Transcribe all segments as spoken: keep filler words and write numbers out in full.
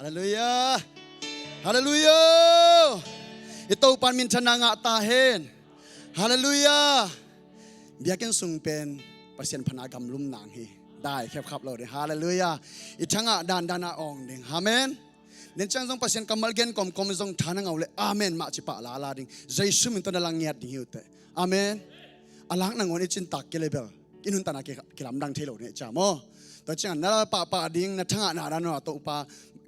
Halleluiah. Halleluiah. I Topa in minthanna ngah ta hen. Halleluiah. Biakinn sung pen Pasian phatna gamlum nang hi. Dai khepkhap lo ding. Halleluiah. I thangah dandan a awng ding. Amen. Nen ciang zong Pasian kammal gen kawmkawm zong tha na ngau le amen mah ci pah lala ding. Jesu min tawh na lang ngiat ding hi uh teh. Amen. A lak nangawn i cintak kei le bel i nuntakna ki, kilamdang thei lo nih cia maw? Tua ciangah na la pahpah ding, na thangah na dan a Topa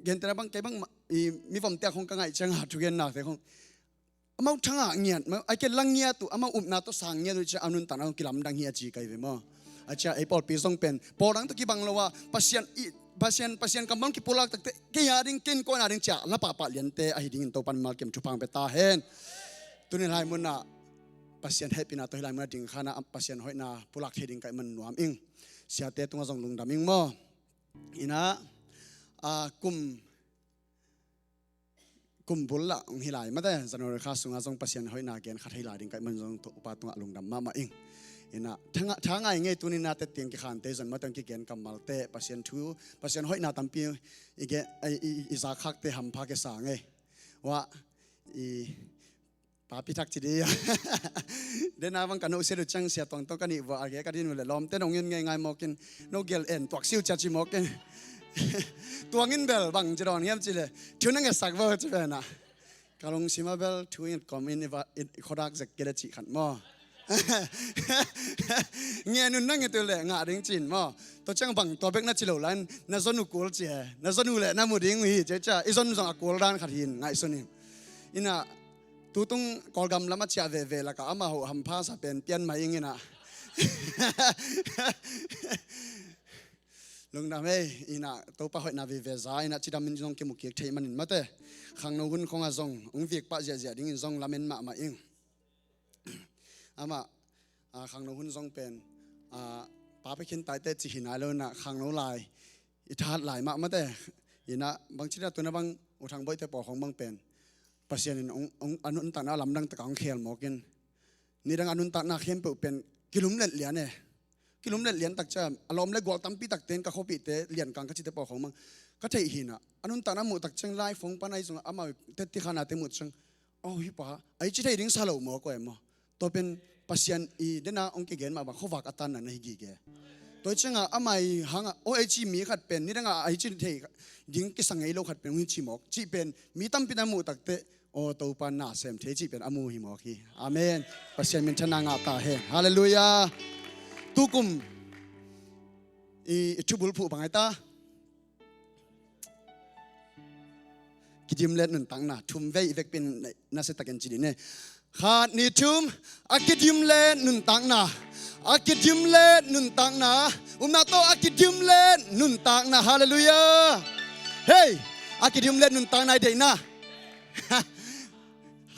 gente na bang, kei bang i mi vom tiak hong ka ngaih ciangah thugen nak te hong amau thangah ngiat, amau a ke lang ngiat uh, amau upna tawh sang ngiat uh cia a nuntakna hong kilamdang hi a ci kai ve maw? A cia ei pawlpi zong pen pawl dang tawh kibang lo a Pasian i Pasian, Pasian kammal kipulak takte kei a ding, kei innkuan a ding cia la pahpah liante ahi dingin Topa in malkem thupha hong pia ta hen. Tuni lai munah Pasian hehpihna tawh hi lai munah ding khanah Pasian hoihna pulak thei ding ka hih man nuam ing. Siate tungah zong lungdam ing maw? Inah, a, kum, kum bul lah hong hi lai mate, January kha sungah zong Pasian hoihna gen kha thei lai ding ka hih man zong Topa tungah lungdam mahmah ing. Inah, tha ngai ngei tuni na te tiang kikhante zon mate hong kigen kammalte, Pasian thu, Pasian hoihna tampi i gen, i, i, i zakhakte hampha kisa ngei. Wah, i papi thak ci di. Dena bang ka no sia du ciang sia tuang tawh ka nih vua a ge ka din uh le lawmte nong in ngei ngai mawkin no gel en tuak siu cia ci mawkin. Tuang in bel bang ci dawn hiam ci le thu na ngetsak vo ci ve na. Ka lungsim a bel thu in kom in i va, i khodak zek kei le cih khat maw? Ngen un na nget uh le ngah ding cin maw? Tua ciang bang tua bek na ci lo lai in na zon uh kul ci e. Na zon uh le na mu ding uh hi ci e cia i zon zong a kul dan khat hin ngaihsun in. Inah tutung Kawlgam lam a ciah veve lakah amah hoh hampha sa pen pian mai ing inah. Lungdam ei, inah Topa hoihna veve za inah cidam in zong kimu kik thei manin mate. Khangno hun khongah zong hong vik pah ziahziah dingin zong lamen mahmah ing. Amah, a, khangno hun zong pen, a, pa pe khin taite ci hi nai lo inah khangno lai i that lai mah mate. Inah bangci dah tuna bang U Thang Boihte pawlkhawng bang pen Pasian in hong, hong, a nuntakna lamdang takah hong khel mawkin. Nidang a nuntakna khempeuh pen kilumlet lian e. Kilumlet lian tak cia a lawm le gual tampi takte in ka khuapihte Liankang ka cite pawlkhawng bang ka theih hinah a nuntakna muh tak ciang lai phone pan ahi zongah amau teti khanate muh ciang, aw hi pa, a i ci thei ding sa lo maw ko e maw? Tua pen Pasian i dena hong kigen mah bang khuavak a tanna na hi gige. Tua ciangah amah i hangah aw a i ci mi khat pen nidangah a i ci thei ding kisa ngei lo khat pen hong hi ci mawk cih pen mi tampi na muh takte aw Topa na sem thei cih pen a mu hi mawk hi. Amen. Pasian minthanna ngah ta hen. Halleluiah. Tukum i, i thubul phuh bang ai ta? Kidim le nuntakna thum vei i vekpin na, na se takin ci dih ne. Khat ni thum. A kidim le nuntakna. A kidim le nuntakna. Umna tawh a kidim le nuntakna. Halleluiah. Hei, a kidim le nuntakna i deihna.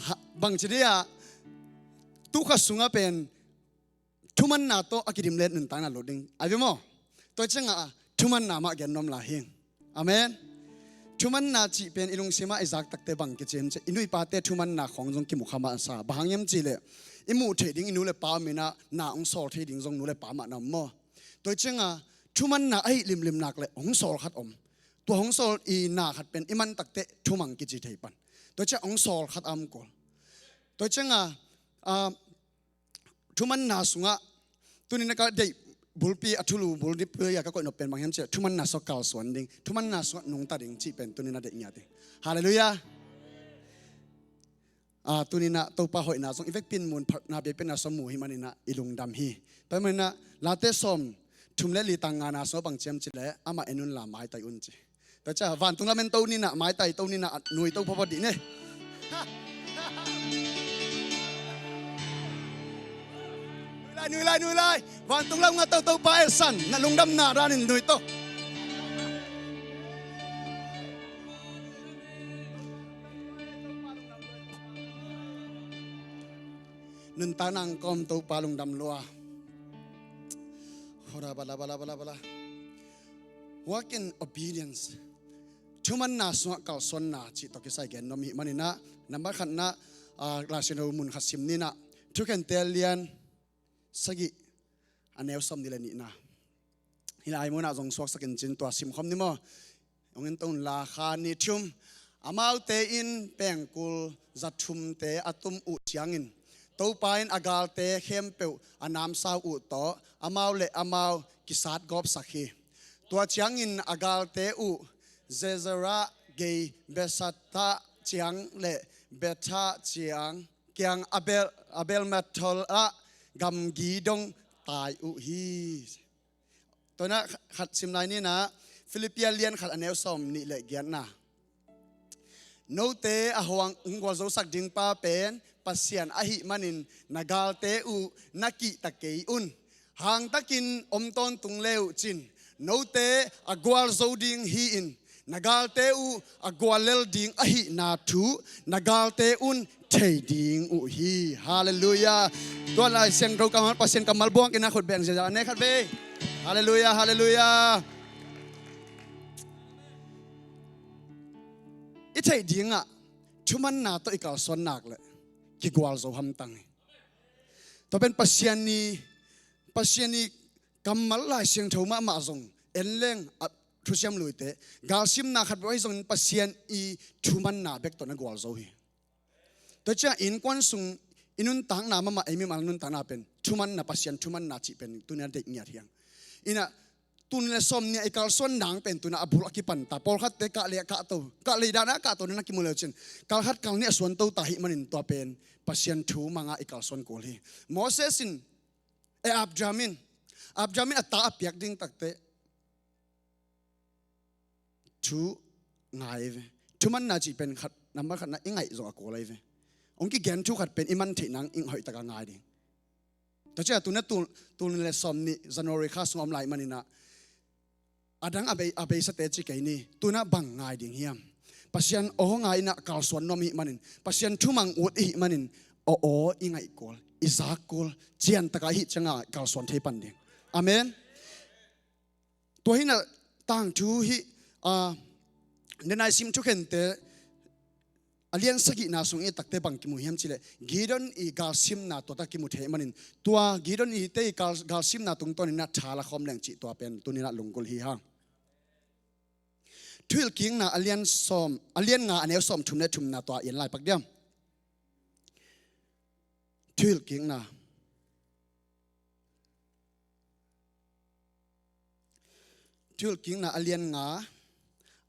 Ha, bang ci dih ah tukha sungah pen thumanna tawh a kidim le nuntakna lut ding ai ve maw? Tua ciangah thumanna mah gen nuam lai hi. Amen. Thumanna cih pen i lungsimah i zak takte bang kicim ciah i nu i pate thumanna khawng zong kimu kha mah sa bang hang hiam cih leh i muh theih ding i nu le pa om inah na hong sawl thei ding zong nu le pa mah na om maw? Tua ciangah thumanna ahi limlim nak le hong sawl khat om. Tua hong sawl i na khat pen i man takte thumang kici thei pan. Tua ciah hong sawl khat a om kul. Tua ciangah, a, thumanna sungah tuni na ka deih bulpi a thulu bulpi a ka koih nop pen bang hiam ciah thumanna sungah kalsuan ding, thumanna sungah nungta ding cih pen tuni na deih ngiat ding. Halleluiah. A, tuni na Topa hoihna zong i vekpin mun phatna biakpiakna sawm mu hi maninah i lungdam hi. Tua hi maninah Late sawm thum le li tang ngana sungah bang ciam ci le amah en un la maitai un ci. Tua cia vantung lamen to ninah maitai to ninah nui to phawphaw dih ne. Nui lai, nui lai, nui lai. Vantung lam nga to to pa e san na lungdamna danin nui to. Nuntakna ang kawm Topa lungdam lua. Hora bala bala bala bala. Walk in obedience. Thumanna sungah kalsuanna cih tawh kisai gen nuam hi maninah nambat khatna, ah, Laisiangtho mun khat sim ninah Thukhente lian sagih a neu sawm nih le nihna. Hih lai munah zong suaksakin cin tua simkhawm ni maw? Hong en to unla, kha ni thum. Amaute in pengkul za thumte a tum uh ciangin Topa in a galte khempeuh a namsau uh tawh amau le amau kisatgawpsak hi. Tua ciangin a galte uh Zezerah gei Beesatah ciang le Betha ciang kiang Abel, Abel Meholah gamgi dong tai uh hi. Tua in ah khat sim lai ni in ah, Filippi a lian khat a neu sawmnih le giatna. Note a hong gualzosak ding pa pen Pasian ahih manin na galte uh na kihta kei un. Hangtakin om tawntung le uh cin, note a gualzo ding hi-in, na galte uh a guallel ding ahihna thu na galte un thei ding uh hi. Halleluiah. Tua Lai Siangtho kammal, Pasian kammal buang kei na khut beng ziahziah a ne khat ve. Halleluiah, halleluiah. I theih dingah thumanna tawh i kalsuan nak leh kigualzo hamtang hi. Tua pen Pasian i, Pasian i kammal Lai Siangtho mahmah zong en leng a thusiam luite, galsimna khat bek ahi zongin Pasian i thumanna bek tawh na gualzo hi. Tua ciang innkuan sung i nuntakna mahmah, ei mimal nuntakna pen thumanna, Pasian thumanna cih pen tuni a deih ngiat hi hang. In ah, tul nih le sawmnih a i kalsuan nang pen tuni a bul a kipan ta. Pawlkhatte kah lei a kahto, kah lei dan a kahto na na kimu le uh cin, kal khat kal nih a suanto ta ahih manin tua pen Pasian thu mang a i kalsuan kul hi. Moses in, eh, Abraham in, Abraham in a ta a piak ding takteh thu ngai ve. Thumanna cih pen khat, nambat khatna i ngaih zong a kul ahi ve. Hong kigen thu khat pen i man theih nang i hoih takin ngai ding. Tua ciang tuni a tul, tul nih le sawmnih January kha sung a om lai manin ah, a dang a bei, a beisate ci kei ni, tuni a bang ngai ding hiam? Pasian aw ngai in ah kalsuan nuam i hih manin, Pasian thumang ut i hih manin, aw aw i ngaih kul, i zak kul, cian takin i hih ciangin kalsuan thei pan ding. Amen. Tua hi in ah tangthu hi, a, den a i sim Thukhente a lian sagihna sung i et takteh bang kimu hiam cih leh, Gideon i galsimna tua tak kimu thei manin, tua Gideon i te i gal, galsimna tungtawn in ah tha la khawm leng cih tua pen tuni in ah lunggulh hi hang. Thuhilhkikna a lian sawm, a lian nga a neu sawmthum le thumna tua i en lai pak diam. Thuhilhkikna. Thuhilhkikna a lian nga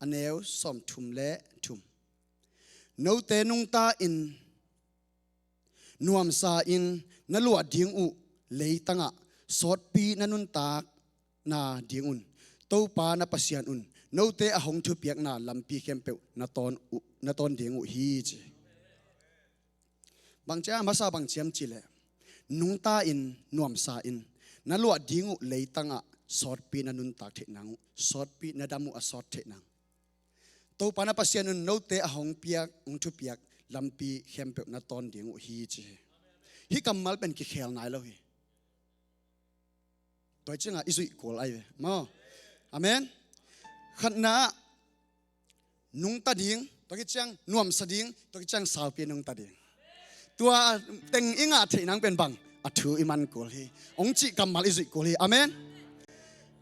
a neu sawmthum le thum. Note nungta in, nuamsa in na luah ding uh leitangah sawtpi na nuntak nadingun Topa na Pasian un note a hong thupiakna lampi khempeuh na tawn uh, na tawn ding uh hi, ci. Bang ci a, masa bang ci hiam cih leh, nungta in, nuamsa in, na luah ding uh leitangah sawtpi na nuntak theih nang uh, sawtpi na dam uh a sawt theih nang. Topa na Pasian un note a hong piak, hong thupiak lampi khempeuh na tawn ding uh hi, ci hi. Hih kammal pen kikhel nai lo hi. Tua hi ciangah i zuih kul ahi ve maw. Amen. Khatna, nungta ding, tua khit ciang nuamsa ding, tua khit ciang saupi nungta ding. Tua teng i ngah theih nang pen bang a thu i man kul hi. Hong cih kammal i zuih kul hi. Amen.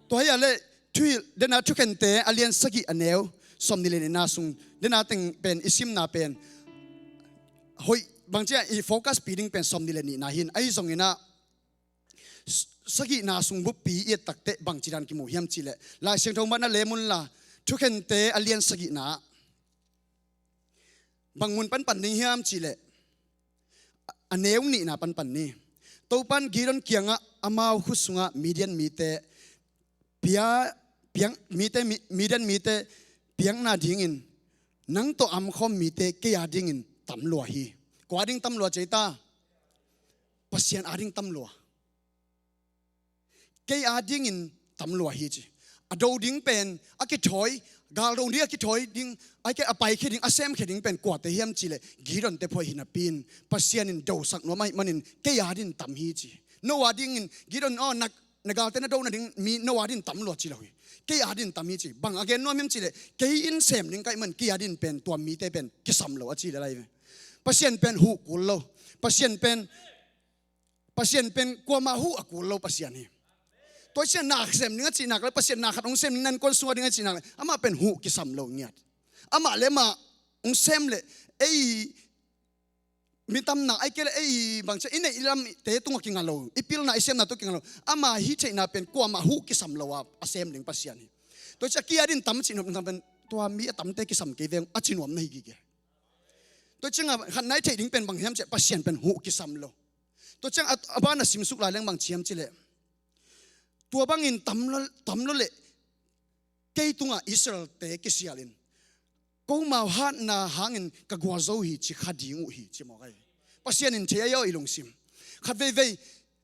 Tua hi a leh, thuhilh, dena Thukhente a lian sagih a neu sawmnih le nihna sung, dena teng pen i simna pen hoih, bang ci a i focus pi ding pen sawmnih le nihna hi in, ahi zongin ah, sagihna sung buppi i et takteh bangci dan kimu hiam cih leh, Lai Siangtho mah na lem unla, Thukhente a lian sagihna ah bang mun pan pan ding hiam cih leh, a neu nihna pan pan ni. Topa in Gideon kiangah amau khut sungah Midian mite pia, piang, mite, Mi-, Midian mite piang nadingin nang tawh amkhawm mite kei a dingin tam lua hi. Kua a ding tam lua ci ei ta? Pasian a ding tam lua. Kei a dingin tam lua hi, ci. A do ding pen a kithawi, gal do ding a kithawi ding, a ke, a paikhia ding, a semkhia ding pen kuate hiam cih leh, Gideonte phuai hi napi in Pasian in dosak nuam ahih manin kei a dingin tam hi, ci. No a dingin, Gideon aw, na, na galte na do nading mi no a dingin tam lua ci lo hi. Kei a dingin tam hi, ci. Bang a gen nuam hiam cih leh, kei in sem ding ka hih man kei a dingin pen tua mite pen kisam lo a ci lel ahi ve. Pasian pen huh kul lo. Pasian pen Pasian pen kuamah huh a kul lo Pasian hi. Tua ciang na sem ding a cih nak le, Pasian na khat hong sem ding na innkuan sungah ding a cih nak le, amah pen huh kisam lo ngiat. Amah le amah hong sem le, ei mi tamna, ahih kei le ei bang ci a i neih i lamte tungah kinga lo, i pilna i siamna tungah kinga lo. Ama hih theihna pen kuamah huh kisam lo a a sem ding Pasian hi. Tua ciang a ki-at in tam cih nop pen tua mi a tamte kisam kei veng a ci nuam na hi gige. Tua ciangah khat na i theih ding pen bang hiam cih leh Pasian pen huh kisam lo. Tua ciangah a, a ban a simsuk lai leng bang ci hiam cih leh, tua bangin tam lo, tam lo leh kei tungah Israel-te kisialin, komau hatna hangin ka gualzo hi ci kha ding uh hi ci mawk ahi. Pasian in thei ahi aw i lungsim. Khat veivei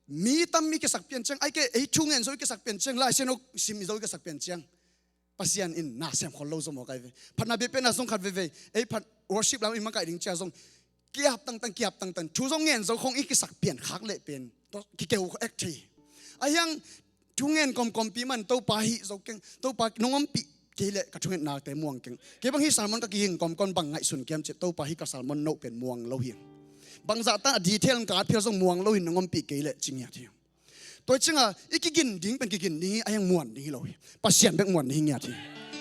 mi tam i kisak pian ciang, ahih kei leh ei thungen zo i kisak pian ciang, Lai Siangtho sim zo i kisak pian ciang, Pasian in na sem khol lo zaw mawk ahi ve. Phatna biakpiakna zong khat veivei ei phat worship lam i makaih ding ciang zong ki-ap tangtang, ki-ap tangtang, thu zong ngen zo khong i kisak pian khak leh pen tua kikeu ek thei. Ahi hang thungen kawmkawmpi man, Topa hih zo keng, Topa nong ompih kei leh ka thungennate muang keng. Kei bang hih sermon ka kiging kawmkawm bang ngaihsun ka hiam cih leh, Topa hih ka sermon note pen muang lo hi. Bangzah tan a detail in ka at phial zong muang lo hi, nong ompih kei leh ci ngiat hi. Tua hi ciangah i kigin ding pen kigin ding hi, ahi hang muan ding hi lo hi. Pasian bek muan ding hi ngiat hi.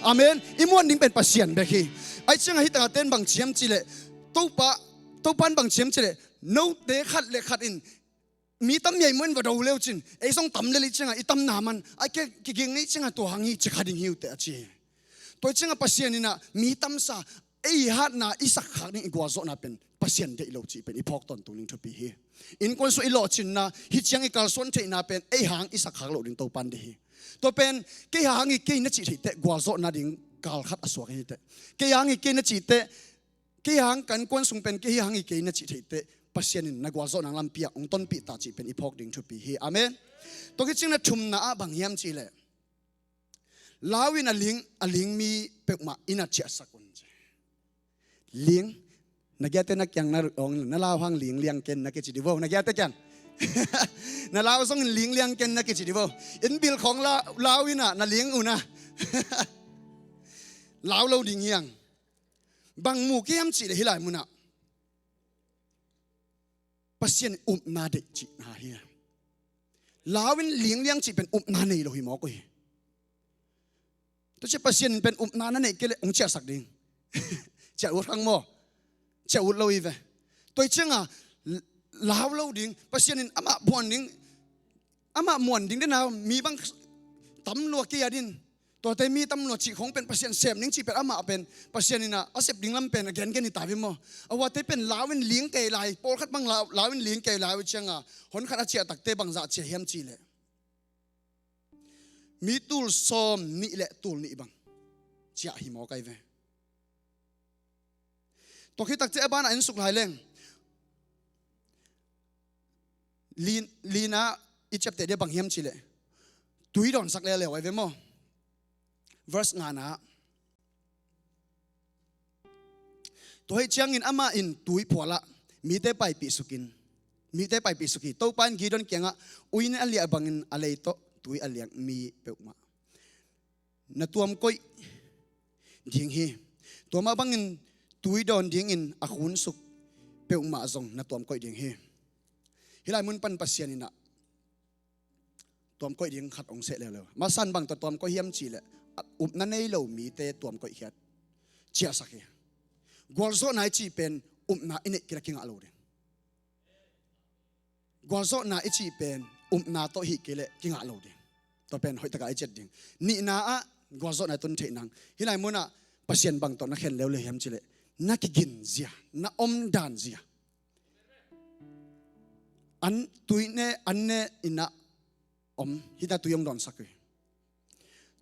Amen. I muan ding pen Pasian bek hi. Ahi ciangah hih tangah ten bang ci hiam cih leh, Topa, Topa in bang ci hiam cih leh, note khat le khat in mi tam miai muan va do leu cin, ei zong tam lel hi ciangah i tamna man, ahih kei leh kiging ni ciangah tua hang hi ci kha ding hi uh teh a ci hi. Tua hi ciangah Pasian in ah mi tamsa, ei hatna i sakkhak ding, i gualzawhna pen Pasian deih lo cih pen i phawk tawntung ding thupi hi. Innkuan sungah i lawhcinna, hih ciang i kalsuan theihna pen ei hang i sakkhak loh ding Topa in deih hi. Tua pen kei hang hi kei na cih theih teh gualzawhna ding kal khat a suak hi teh. Kei hang hi kei na cih teh, kei hang kan kuan sung pen kei hang hi kei na cih theih teh, Pasian in na gualzawhna lampi ah hong tonpih ta cih pen i phawk ding thupi hi. Amen. Tua khit ciang na thumna ah bang hiam cih leh, lau in a ling, a ling mi peuhmah in a ciahsak un ci. Ling, na giate na kiang na ong, na lau hang ling liang ken na kici di vo, na giate kiang. Na lau zong in ling liang ken na kici di vo. Inn bil khawng lau, lau in ah na ling un ah. Lau lo ding hi hang. Bang mu ka hiam cih leh hih lai munah Pasian upna deih cihna hi. Lau in ling liang cih pen upna nei lo hi mawk uh hi. Tua ciang Pasian in pen upna na neih kei leh hong ciahsak ding. Ciah ut hang maw? Ciah ut lo hi ve. Tua hi ciangah lau lo ding, Pasian in amah muan ding, amah muan ding den a mi bang tam lua kei a din. Tuate mi tam lua cih khong pen Pasian sem ding cih pen amah pen Pasian in ah a sep ding lam pen a gengen hi ta ve maw? A huate pen lau in ling kei lai, pawlkhat bang lau, lau in ling kei lai uh ciangah hon khat a ciah takte bangzah ciah hiam cih leh, mi tul sawm nih le tul nih bang ciah hi mawk ahi ve. Tua khit takciang a banah en suk lai leng, li, lina i ciapteh dia bang hiam cih leh, tui dawnsak leuleu ahi ve maw? Verse ngana ah, tua hi ciangin amah in tui phualah mite paipih sukin, mite paipih suk hi. Topa in Gideon kiangah, uine a liah bangin a lei tawh tui a liak mi peuhmah na tuamkoih ding hi. Tua mah bangin tui dawn dingin a khunsuk peuhmah zong na tuamkoih ding hi. Hih lai mun pan Pasian in ah tuamkoih ding khat hong seh leuleu. Masa in bang tawh tuamkoih hiam cih leh, upna nei lo mite tuamkoih khiat, ciahsak hi. Gualzawhna i cih pen upna i neih kei leh kingah lo ding. Gualzawhna i cih pen upna tawh hih kei leh kingah lo ding. Tua pen hoih takah i ciat ding. Nihna ah gualzawhna i tun theih nang. Hih lai munah Pasian bang tawh na khen leuleu hiam cih leh, na kigin zia, na omdan zia. An tui ne, an ne in ah om, hih na tui hong dawnsak hi.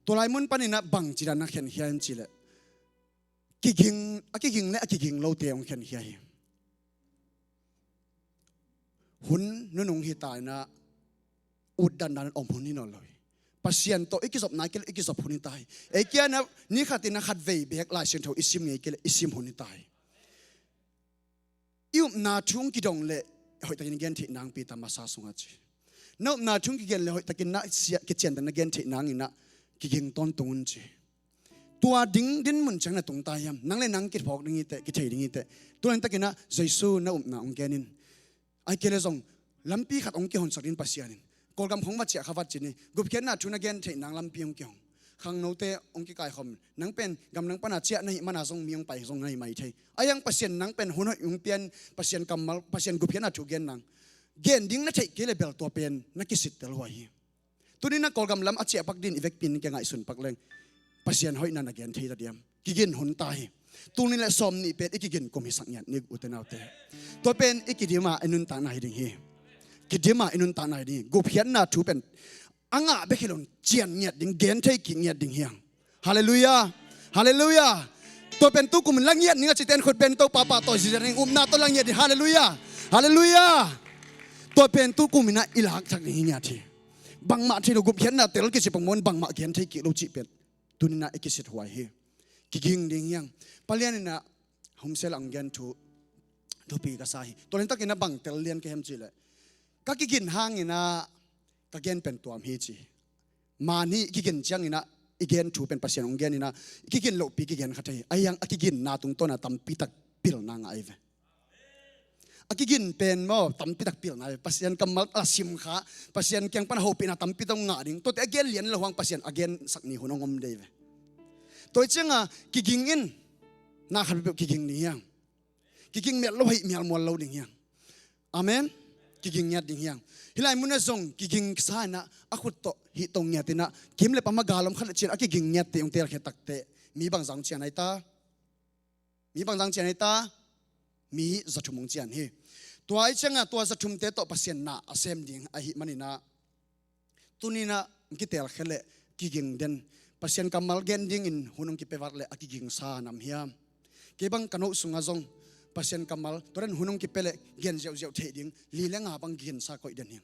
Tua lai mun panin ah bangci dan na khenkhia hiam cih leh, kiging, a kiging le a kiging lote hong khenkhia hi. Hun nunung hi ta in ah ut dandan om hun hi nawn lo hi. Pasian tawh i kizopna kei leh i kizop hun hi ta hi. Ei kia na ni khat in ah khat vei beek Lai Siangtho i sim ngei kei leh i sim hun hi ta hi. I upna thu hong kidong leh hoihtakin i gen theih nangpi ta masa sungah ci. Na upna thu hong kigen leh hoihtakin na sia, kiciantan na gen theih nangin ah kiging tawntung un ci. Tua ding dinmun ciang na tung ta hiam? Nang le nang kiphawk ding hi teh, kithei ding hi teh. Tua laitakin ah Jesu na upna hong gen in. Ahih kei leh zong lampi khat hong kihonsak ding Pasian in. Kawlgam khong va ciah kha vat cin hi. Gupkhiatna thu na gen theih nang lampi hong kihong. Khangnote hong kikaikhawm. Nang pen gamdang pana ciah na hih mana zong mi hong pai zong na hi mai thei. A hiang Pasian nang pen hun hoih hong pian, Pasian kammal, Pasian gupkhiatna thu gen nang. Gen ding na theih kei le bel tua pen na kisittel huai hi. Tuni na Kawlgam lam a ciah pak din i vekpi in kia ngaihsun pak leng. Pasian hoihna na gen thei ta diam. Kigin hun ta hi. Tul nih le sawm nih pen i kigin kum hi sak ngiat ni ute naute. Tua pen i kidima i nuntakna hi ding hi. Kidima i nuntakna hi ding hi. Gupkhiatna thu pen a ngah bek hi lo in cian ngiat ding, gen thei kik ngiat ding hi hang. Halleluiah. Halleluiah. Tua pen tu kum in la ngiat ning a cite in khut beng to papa to zizia ning upna to la ngiat ding. Halleluiah. Halleluiah. Tua pen tu kum in a i lak thak ding hi ngiat hi. Bangmah thei lo gupkhiatna tel kici pang maw in bangmah gen thei kik lo cih pen. Tuni na i kisit huai hi. Kiging ding hi hang. Palian in a Home Cell ah hong gen thu thupi ka sa hi. Tua lian takin a bang tel lian ka hiam cih leh ka kigin hangin a ka gen pen tuam hi ci. Man hi i kigin ciangin a i gen thu pen Pasian hong gen in a i kigin lohpi kigen kha thei hi. A hiang a kiginna tungtawn a tampi tak pilna ngah ahi ve. A kigin pen maw tampi tak pilna hi. Pasian kammal a sim kha, Pasian kiang pan a hopihna tampi tak ngah ding. Tuate a gen lian lo hang Pasian a gensak ni hun hong om dei ve. Tua hi cianga kiging in na khat peuh kiging ding hi hang. Kiging mial lo hei mial mual lo ding hi hang. Amen. Kiging ngiat ding hi hang. Hih lai mun a zong kiging sa in a a khut tawh hih tong ngiat in a kim le pam a gal om khat le cin a kiging ngiat te hong telkhia takte mi bangzah hong cian ahi ta. Mi bangzah cian ahi ta, mi zathum hong cian hi. Tua ahi cianga tua zathumte tawh Pasian na a sem ding ahih manin a tuni in a kitelkhia le kiging den. Pasian kammal gen dingin hun hong kipia vat le a kigingsa nam hiam? Kei bang ka note sungah zong Pasian kammal tua den hun hong kipia le gen ziauziau theih ding li le nga bang kigingsa koih den hi.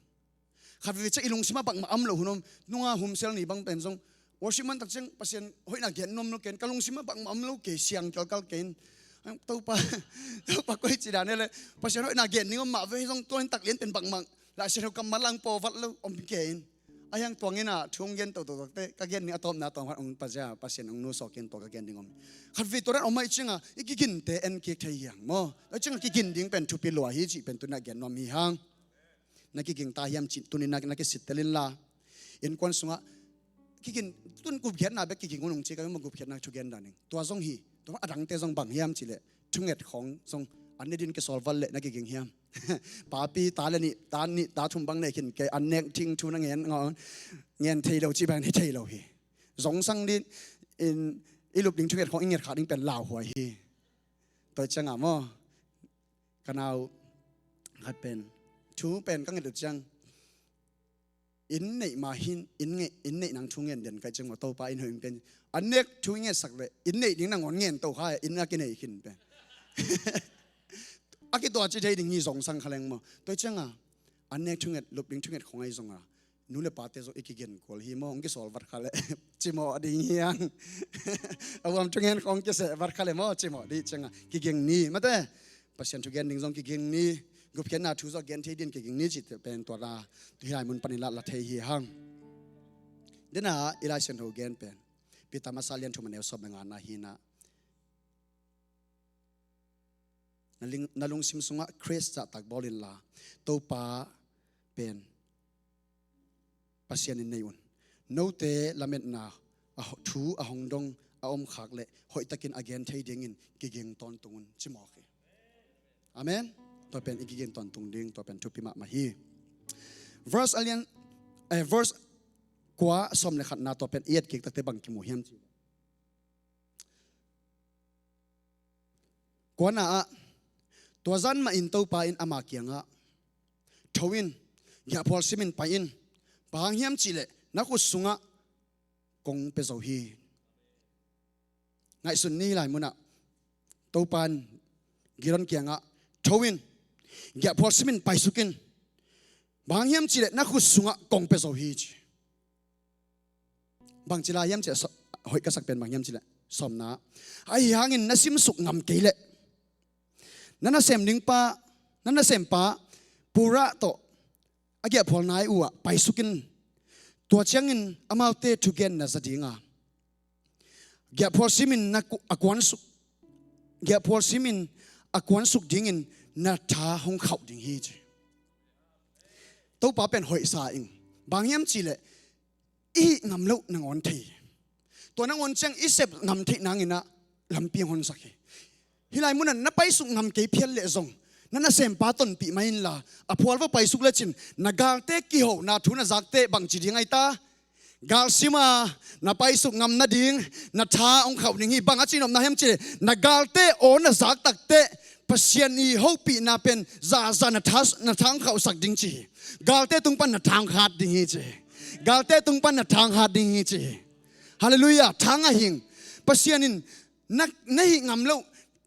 Khat veve ciang i lungsimah bangmah om lo hun om. Nunga Home Cell ni bang pen zong worship man tak ciang Pasian hoihna gen nuam lo ken ka lungsimah bangmah om lo kei siang kelkal kei in. Topa, Topa koi ci dan le Pasian hoihna gen ning om mah ve zong tua in tak lian pen bangmah Lai Siangtho kammal lang pawvat lo om kei in. A hiang tuang in a thu hong gen toto takte ka gen ning a tawpna tawm khat hong pazia Pasian hong nusawk in tua ka gen ning om. Khat veve tua dan om ahih cianga i kiginte en kik thei hi hang maw. Ahih cianga kigin ding pen thupi lua hi cih pen tuni in a gen nuam hi hang. Na kiging ta hiam cih tuni na, na kisittel inla. Innkuan sungah kiging tun gupkhiatna bek kiging un hong ci ka bek maw gupkhiatna thugen dan ing. Tua zong hi, tua a dangte zong bang hiam cih leh thunget khawng zong an ne din kisawl vat leh na kiging hiam? Papi ta le nih, ta nih, ta thum bang nei khin kei an nek thing thu na ngen, ngen thei lo cih bang hi thei lo hi. Zongsang din in i lup ding thunget khawng i nget khak ding pen lauhuai hi. Tua ciangah maw? Ka nau khat pen thu pen ka nget uh ciang inn neih ma hin inn neih, inn neih nang thu ngen den ka ciang maw Topa inn hoih pen an nek thu i ngetsak le inn neih ding nangawn ngen to kha inn a kinei khin pen. A kituah ci thei ding hi zongsang kha leng maw? Tua cianga an nek thunget lup ding thunget khong ahi zonga nu le pate zong i kigen kual hi maw, hong kisawl vat kha le cimawh ding hi hang. A huam thungen khong kiseh vat kha le maw cimawh dih cianga kiging ni mate. Pasian thugen ding zong kiging ni, gupkhiatna thu zong gen thei din kiging ni cih pen tua la hih lai mun panin la la thei hi hang. Dena i Lai Siangtho gen pen Peter masa lian thum a neu sawm le ngana hi na. Na ling-, na lungsim sungah Khrist zahtak bawl inla Topa pen Pasian in nei un. Note lametna a ho-, thu a hong dong a om khak le hoihtakin a gen thei dingin kiging tawntung un cimawk hi. Amen. Tua pen i kiging tawntung ding tua pen thupi mahmah hi. Verse a lian, eh, verse kua sawm le khatna tua pen i et kik takte bang kimu hiam ci. Kuana ah tua zan mahin Topa in ama kiangah tho in, giahphual simin pai in, bang hang hiam cihleh na khut sungah kong pia zo hi. Ngaihsun ni lai munah Topa in Gideon kiangah tho in, giahphual simin paisuk in, bang hang hiam cihleh na khut sungah kong pia zo hi ci. Bangci lai hiam cih leh, hoih ka sak pen bang hiam cih leh sawmna. Ahi hangin na simsuk ngam kei leh na nasem ding pa, na nasempa Purah tawh a giahphual nai uh ah paisuk in, tua ciangin amaute thugen na za ding a, giahphual simin na ku-, a kuansuk, giahphual simin a kuansuk dingin na tha hong khauh ding hi ci. Topa pen hoihsa ing. Bang hiam cihleh i hih ngam loh nangawn thei hi. Tua nangawn ciang i sep ngam theih nanginah lampi hong honsak hi. Hih lai munah na paisuk ngam kei phial leh zong na nasempa tonpih mah inla, a phual va paisuk lecin na galte kihona thu na zakte bangci ding ahi ta? Galsima na paisuk ngam nading na tha hong khauh ding hi. Bang a cihnopna hiam cihleh na galte aw na zak takteh Pasian i hopihna pen zaza na tha, na tha hong khauhsak ding ci hi. Galte tung pan na tha hong khat ding hi ci hi. Galte tung pan na tha hong khat ding hi ci hi. Halleluiah. Tha ngah hing. Pasian in na, na hih ngam loh,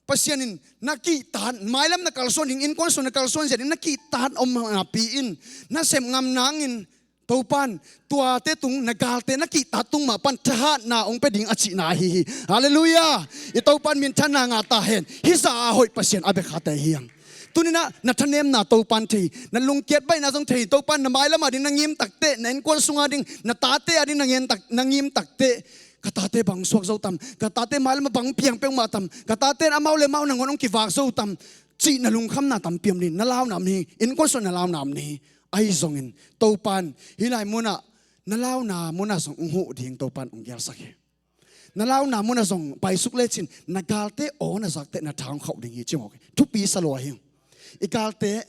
Pasian in na kihtak, mailam na kalsuan ding, innkuan sung na kalsuan zia ding na kihtak om napi in na sep ngam nangin Topan tuate tung, na galte na kihtak tung mah pan thahatna hong pia ding a cihna ahi hi. Halleluiah. I Topan minthanna ngah ta hen. Hih zah a hoih Pasian a bia khate hi hang. Tuninah na thanemna Topan thei, na lungkiat baihna zong thei. Topan na mailam a ding na ngim takteh, na innkuan sunga ding na tate a ding na ngen tak, na ngim takteh, ka tate bang suak zo tam, ka tate mailam a bang piang peuhmah tam, ka tate in amau le amau nangawn hong kivak zo tam cih na lungkhamna tampi om ni, na launa om ni, innkuan sung na launa om ni. Ahi zongin Topan hih lai munah na launa munah zong hong huh ding Topan hong gelsak hi. Na launa munah zong paisuk lecin na galte aw na zakteh na tha hong khauh ding hi ci mawk hi. Thupi sa lua hi. I galte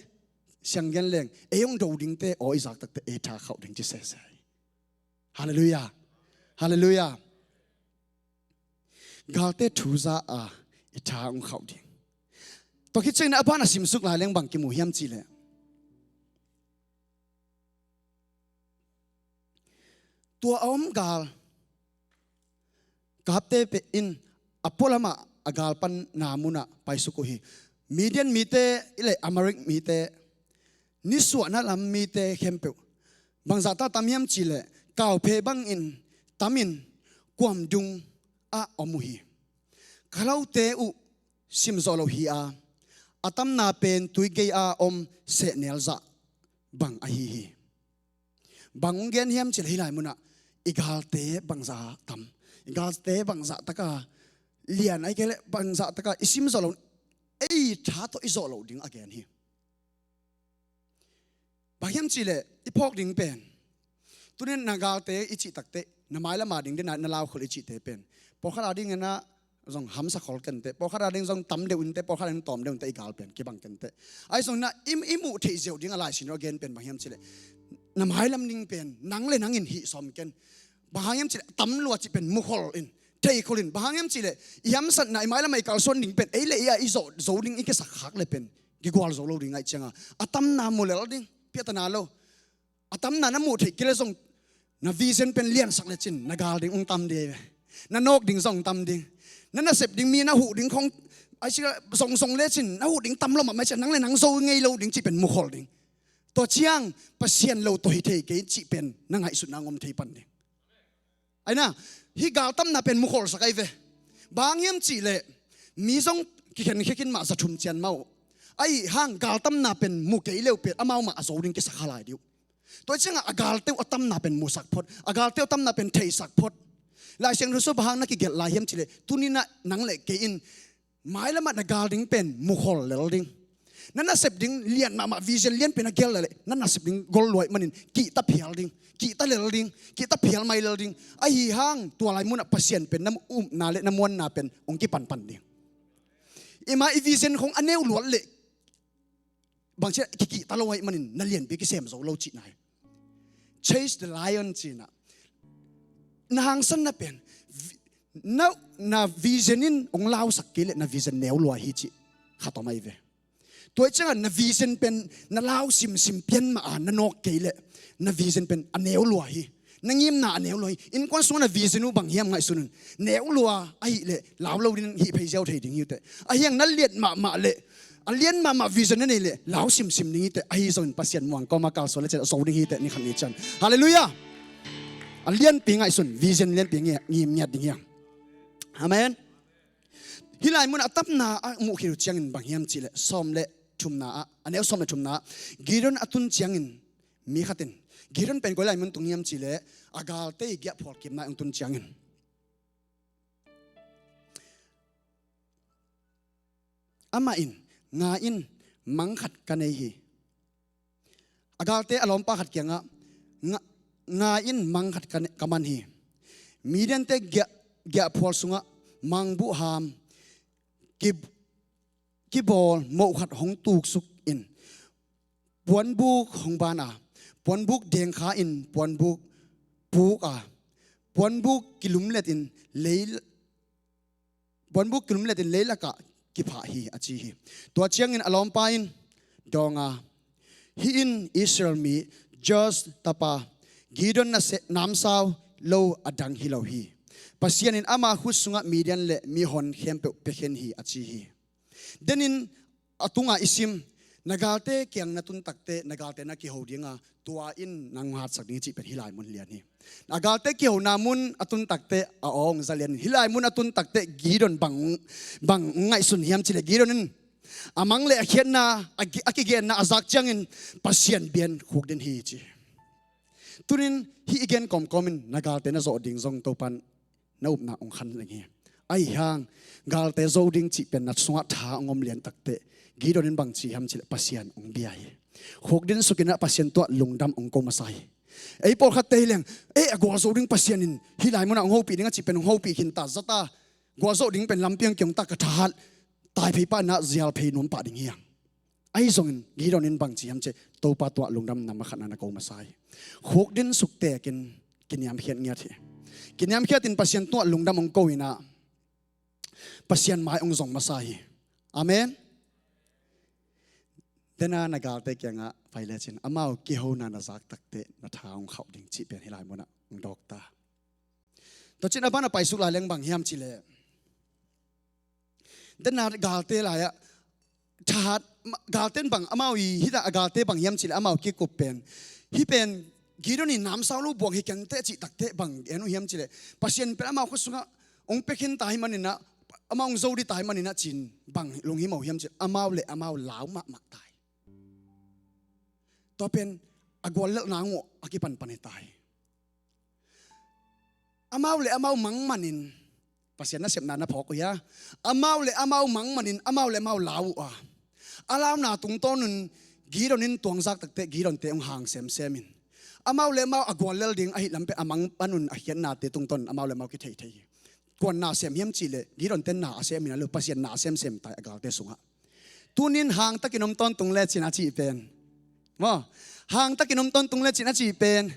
siang gen leng ei hong do dingte aw i zak takteh ei tha khauh ding ci sese hi. Halleluiah. Halleluiah. Galte thu za a i tha hong khauh ding. Tua khit ciangin a ban a simsuk lai leng bang kimu hiam cihleh, tua a om gal kapte pen a pualamah a galpanna munah paisuk uh hi. Midian mite i leh Amalek mite, nisuahna lam mite khempeuh bangzah ta tam hiam cihleh kauphe bangin tamin kuamdung ah om uh hi. Khalaute uh simzawh loh hi a, a tamna pen tuigei a om sehnel zah bang ahi hi. Bang hong gen hiam cihleh hih lai munah i galte bangzah tam, i galte bangzah taka lian ahi kei leh bangzah taka i simzawh loh, ei tha tawh i zawh loh ding a gen hi. Bang hiam cihleh i phawk ding pen, tunin na galte i cih takteh na mailam a ding dena na laukhol i cihte pen pawlkhat a ding inah zong hamsa khol kenteh, pawlkhat a ding zong tam deuh inteh, pawlkhat a ding tawm deuh inteh, i gal pen kibang kenteh. Ahi zongin ah i, i muh theih ziau ding a Lai Siangtho a gen pen bang hiam cihleh na mailam ding pen nang le nangin hih sawm ken. Bang hang hiam cihleh tam lua cih pen mukhol in, theikhol in. Bang hang hiam cihleh i hamsatna, i mailam a i kalsuan ding pen ei le ei a i zawh zo ding i kisak khak le pen kigual zo lo ding ahih cianga a tamna mu lel ding, piatana lo. A tamna na muh theih kei le zong na vision pen liansak lecin na gal ding hong tam ding hi ve. Na nawk ding zong hong tam ding. Na nasep ding, mi na huh ding khong a si zongzong lecin na huh ding tam lo mahmah ciang nang le nang zo ngei lo ding cih pen mukhol ding. Tua ciang Pasian lo tawh hi thei kei cih pen na ngaihsutna hong om thei pan ding. Aina, hih galtamna pen mukholsak ahi ve. Bang hiam cihleh mi zong kikhenkhia khin mah za thum cian mah uh. Ahi hang galtamna pen mu kei leu pen amau mah a zo ding kisa kha lai dih uh. Tua ciangah a galte uh a tamna pen musak phot, a galte uh a tamna pen theisak phot. Lai Siangtho sung bang hang na kigelh lai hiam cihleh tuninah nang le kei in mailamah na gal ding pen mukhol lel ding. Na nasep ding lian mahmah, vision lianpi na gelh leh na nasep ding gol lua ahih manin kihta phial ding, kihta lel ding, kihta phial mai lel ding. Ahi hang tua lai munah Pasian pen na upna le na muanna pen hong kipanpan ding. I ma i vision khong a neu luat leh bangci kikihta lo ahih manin na lianpi kisem zo lo cihna hi. Chase the lion cinah na hangsanna pen vi-, na, na vision in hong lausak kei leh na vision neu lua hi cih khat om ahi ve. Tua ahih ciangah na vision pen na lau simsim pian mah a na nawk kei leh na vision pen a neu lua hi. Na ngimna a neu lua hi. Innkuan sungah na vision uh bang hiam ngaihsun un. Neu lua ahih leh lau lo ding hih phei ziau thei ding hi uh teh. Ahi hang na lian mahmah leh a lian mahmah vision na nei leh lau simsim ding hi teh. Ahi zongin Pasian muang kawma kalsuan le cian a zo ding hi teh ni khat ni cian. Halleluiah. A lianpi ngaihsun, vision lianpi ngi-, ngim ngiat ding hi hang. Amen. Hih lai munah a tamna a muh khit uh ciangin bang hiam cihleh sawm le thumna ah, a neu sawm le thumna ah Gideon a tun ciangin mi khatin, Gideon pen koi lai mun tung hiam cihleh a galte i giahphual kipna ah hong tun ciangin amah in, nga in, mang khat ka nei hi. A galte a lawmpa khat kiangah, nga, ngai in, mang khat ka ne-, ka man hi. Midiante giah, giahphual sungah mangbuhham ki, kibawl moh khat hong tuksuk in, puanbuk hong ban a, puanbuk dengkha in puanbuk puk a, puanbuk kilumlet in lei, puanbuk kilumlet in leilakah kiphah hi, a ci hi. Tua ciangin a lawmpa in dawng a, hih in Israel mi Joash tapa Gideon na se-, namsau lo a dang hi lo hi. Pasian in ama khut sungah Midian le mihon khempeuh piakhen hi, a ci hi. Denin a tungah i sim, na galte kiang na tun takteh na galte na kiho dinga, tua in nang hatsak ding cih pen hih lai mun lian hi. Na galte kihona mun a tun takteh a aw hong za lian in, hih lai mun a tun takteh Gideon bang, bang ngaihsun hiam cih leh, Gideon in a mang le a khiatna, a gi-, a kigenna a zak ciangin Pasian bia in khukdin hi ci. Tunin hih i gen kawmkawm in na galte na zawh ding zong Topan na upna hong khan leng hi. Ahi hang, galte zo ding cih pen na sungah tha hong om lian takteh, Gideon in bang ci hiam cih leh Pasian hong bia hi. Khukdin suk in ah Pasian tuah lungdam hong ko masa hi. Ei pawlkhatte hi leng, eh, a gualzo ding Pasian in hih lai munah hong hopih ding a cih pen hong hopih khin ta, za ta, gualzo ding pen lampi hong kiong ta, ka thahat tai phei pah in ah zial phei nuam pah ding hi hang. Ahi zongin Gideon in bang ci hiam cih leh, Topa tuah lungdam nam a khatna na ko masa hi. Khukdin suk tekin kiniamkhiat ngiat hi. Kiniamkhiat in Pasian tuah lungdam hong ko in ah Pasian mai hong zong masa hi. Amen. Dena na galte kiangah pai lecin, amau kihona na zak takteh na tha hong khauh ding cih pen hih lai munah hong dawk ta. Tua cin a ban a paisuk lai leng bang hiam cih leh, dena galte lai-ah thahat, ma-, galte in bang amau i, hih ta a galte bang hiam cih leh amau kikup pen, hih pen Gideon in namsau lo buang hi keng teh cih takteh bang en uh hiam cih leh, Pasian pen amau khut sungah hong pia khin ta ahih manin ah, amau hong zo ding ta ahih manin ah cin bang lunghimawh hiam cih leh, amau le amau lau mahmah ta hi. Tua pen a guallelhna ngawh a kipanpan hi ta hi. Amau le amau mang manin Pasian nasepna na phawk uh hia? Amau le amau mang manin amau le amau lau uh a, a launa tungtawnun Gideon in tuangzak takteh Gideonte hong hang semsem in, amau le amau a guallel ding ahi lam pen a mang panun a khiatnate tungtawnun amau le amau kitheithei hi. Kuan na sem hiam cih leh, Gideonte na a sem hi na lo, Pasian na a semsem ta hi a galte sungah. Tunin hangtakin om tawntung lecin a cih pen, maw, hangtakin om tawntung lecin a cih pen,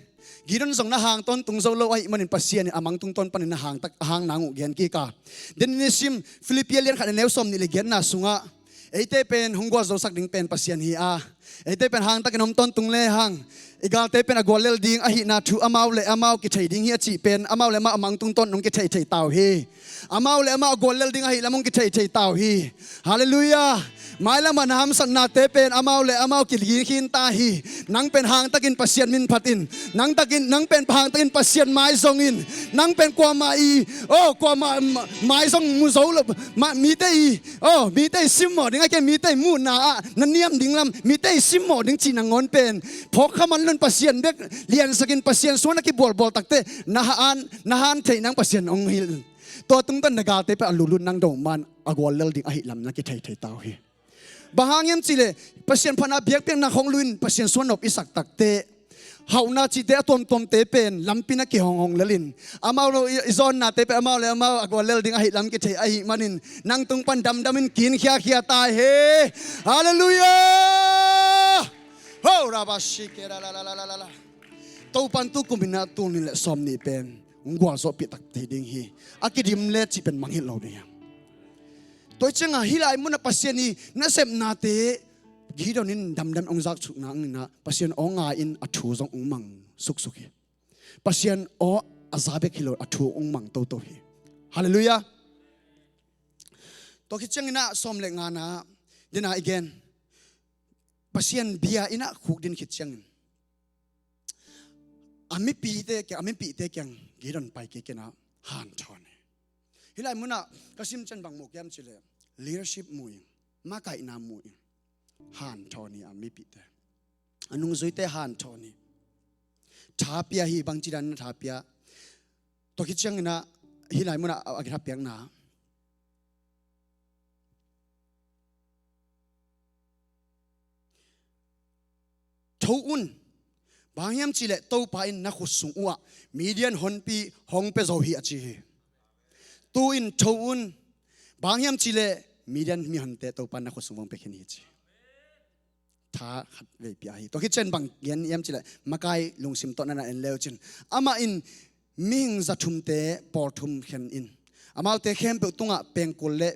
Gideon zong na hang tawntung zo lo ahih manin Pasian in a mang tungtawn panin na hangtak, a hang nang uh gen kik a. Denin i sim Philippi a lian khat a neu sawmnih le giatna sungah, eite pen hong gualzosak ding pen Pasian hi a, eite pen hangtakin om tawntung lehang, i galte pen a guallel ding ahihna thu amau le amau kithei ding hi a cih pen, amau le amau a mang tungtawn hong kitheithei ta uh hi. Amau le amau a guallel ding ahi lam hong kitheithei ta uh hi. Halleluiah. Mailamah na hamsatnate pen amau le amau kiginkhin ta hi. Nang pen hangtakin Pasian min phat in. Nang takin, nang pen hangtakin Pasian maizong in. Nang pen kuamah i, oh, kuamah ma-, maizong mu zo lo. Ma-, mite i, oh, mite i simmawh ding a, kei mite i muhna ah na niam ding lam, mite i simmawh ding cih nangawn pen phawkkha man lo in, Pasian bek liansakin Pasian suan a kibualbual takteh na han, na han theih nang Pasian hong hilh. Tua tungtawn na galte pen a lulun nang dong man a guallel ding ahi lam na kitheithei ta uh hi. Bang hang hiam cih leh, Pasian phatna biakpiakna khong luin Pasian suan nop i sak takteh, hauhna cihte a tuamtuamte pen lampi na kihonghong lel in, amau lo i, i zawnnate pen amau le amau a guallel ding ahi lam kithei ahih manin, nang tung pan damdam in kin khiakhia ta hi. Halleluiah. Ho, rabashike, la, la, la. Topan tu kum in ah tul nih le sawmnih pen hong gualzawhpih tak thei ding hi. A kidim le cih pen mangngilh lo ding hi. Tua hi ciangah hih lai munah Pasian i nasepnate Gideon in damdam hong zaksuh nang in ah Pasian aw ngai in a thu zong hong mang suksuk hi. Pasian aw a za bek hi lo, a thu hong mang toto hi. Halleluiah. Tua khit ciangin ah sawm le ngana dena i gen, Pasian bia in ah khukdin khit ciangin a mipite kiang, a mipihte kiang Gideon pai kik in ah hanthawn hi. Hih lai munah ka sim ciang bang mu hiam cih leh, leadership mu in, makaihna mu in, hanthawn hi a mipihte. A nungzuite hanthawn hi. Tha pia hi, bangci dan in tha pia. Tua khit ciangin ah hih lai munah a, a kitha piakna, "Tho un, Bang hang hiam cih leh Topa in na khut sung uhah Midian honpi hong pia zo hi a ci hi. Tu-in tho un. Bang hang hiam cih leh Midian mihonte Topa in na khut sung hong pia khin hi ci. Tha khat vei pia hi. Tua khit ciang bang gen hiam cih leh makai lungsim tawh na na en le uh cin, amah in mihing za thumte pawl thum khen in, amaute khempeuh tungah pengkul le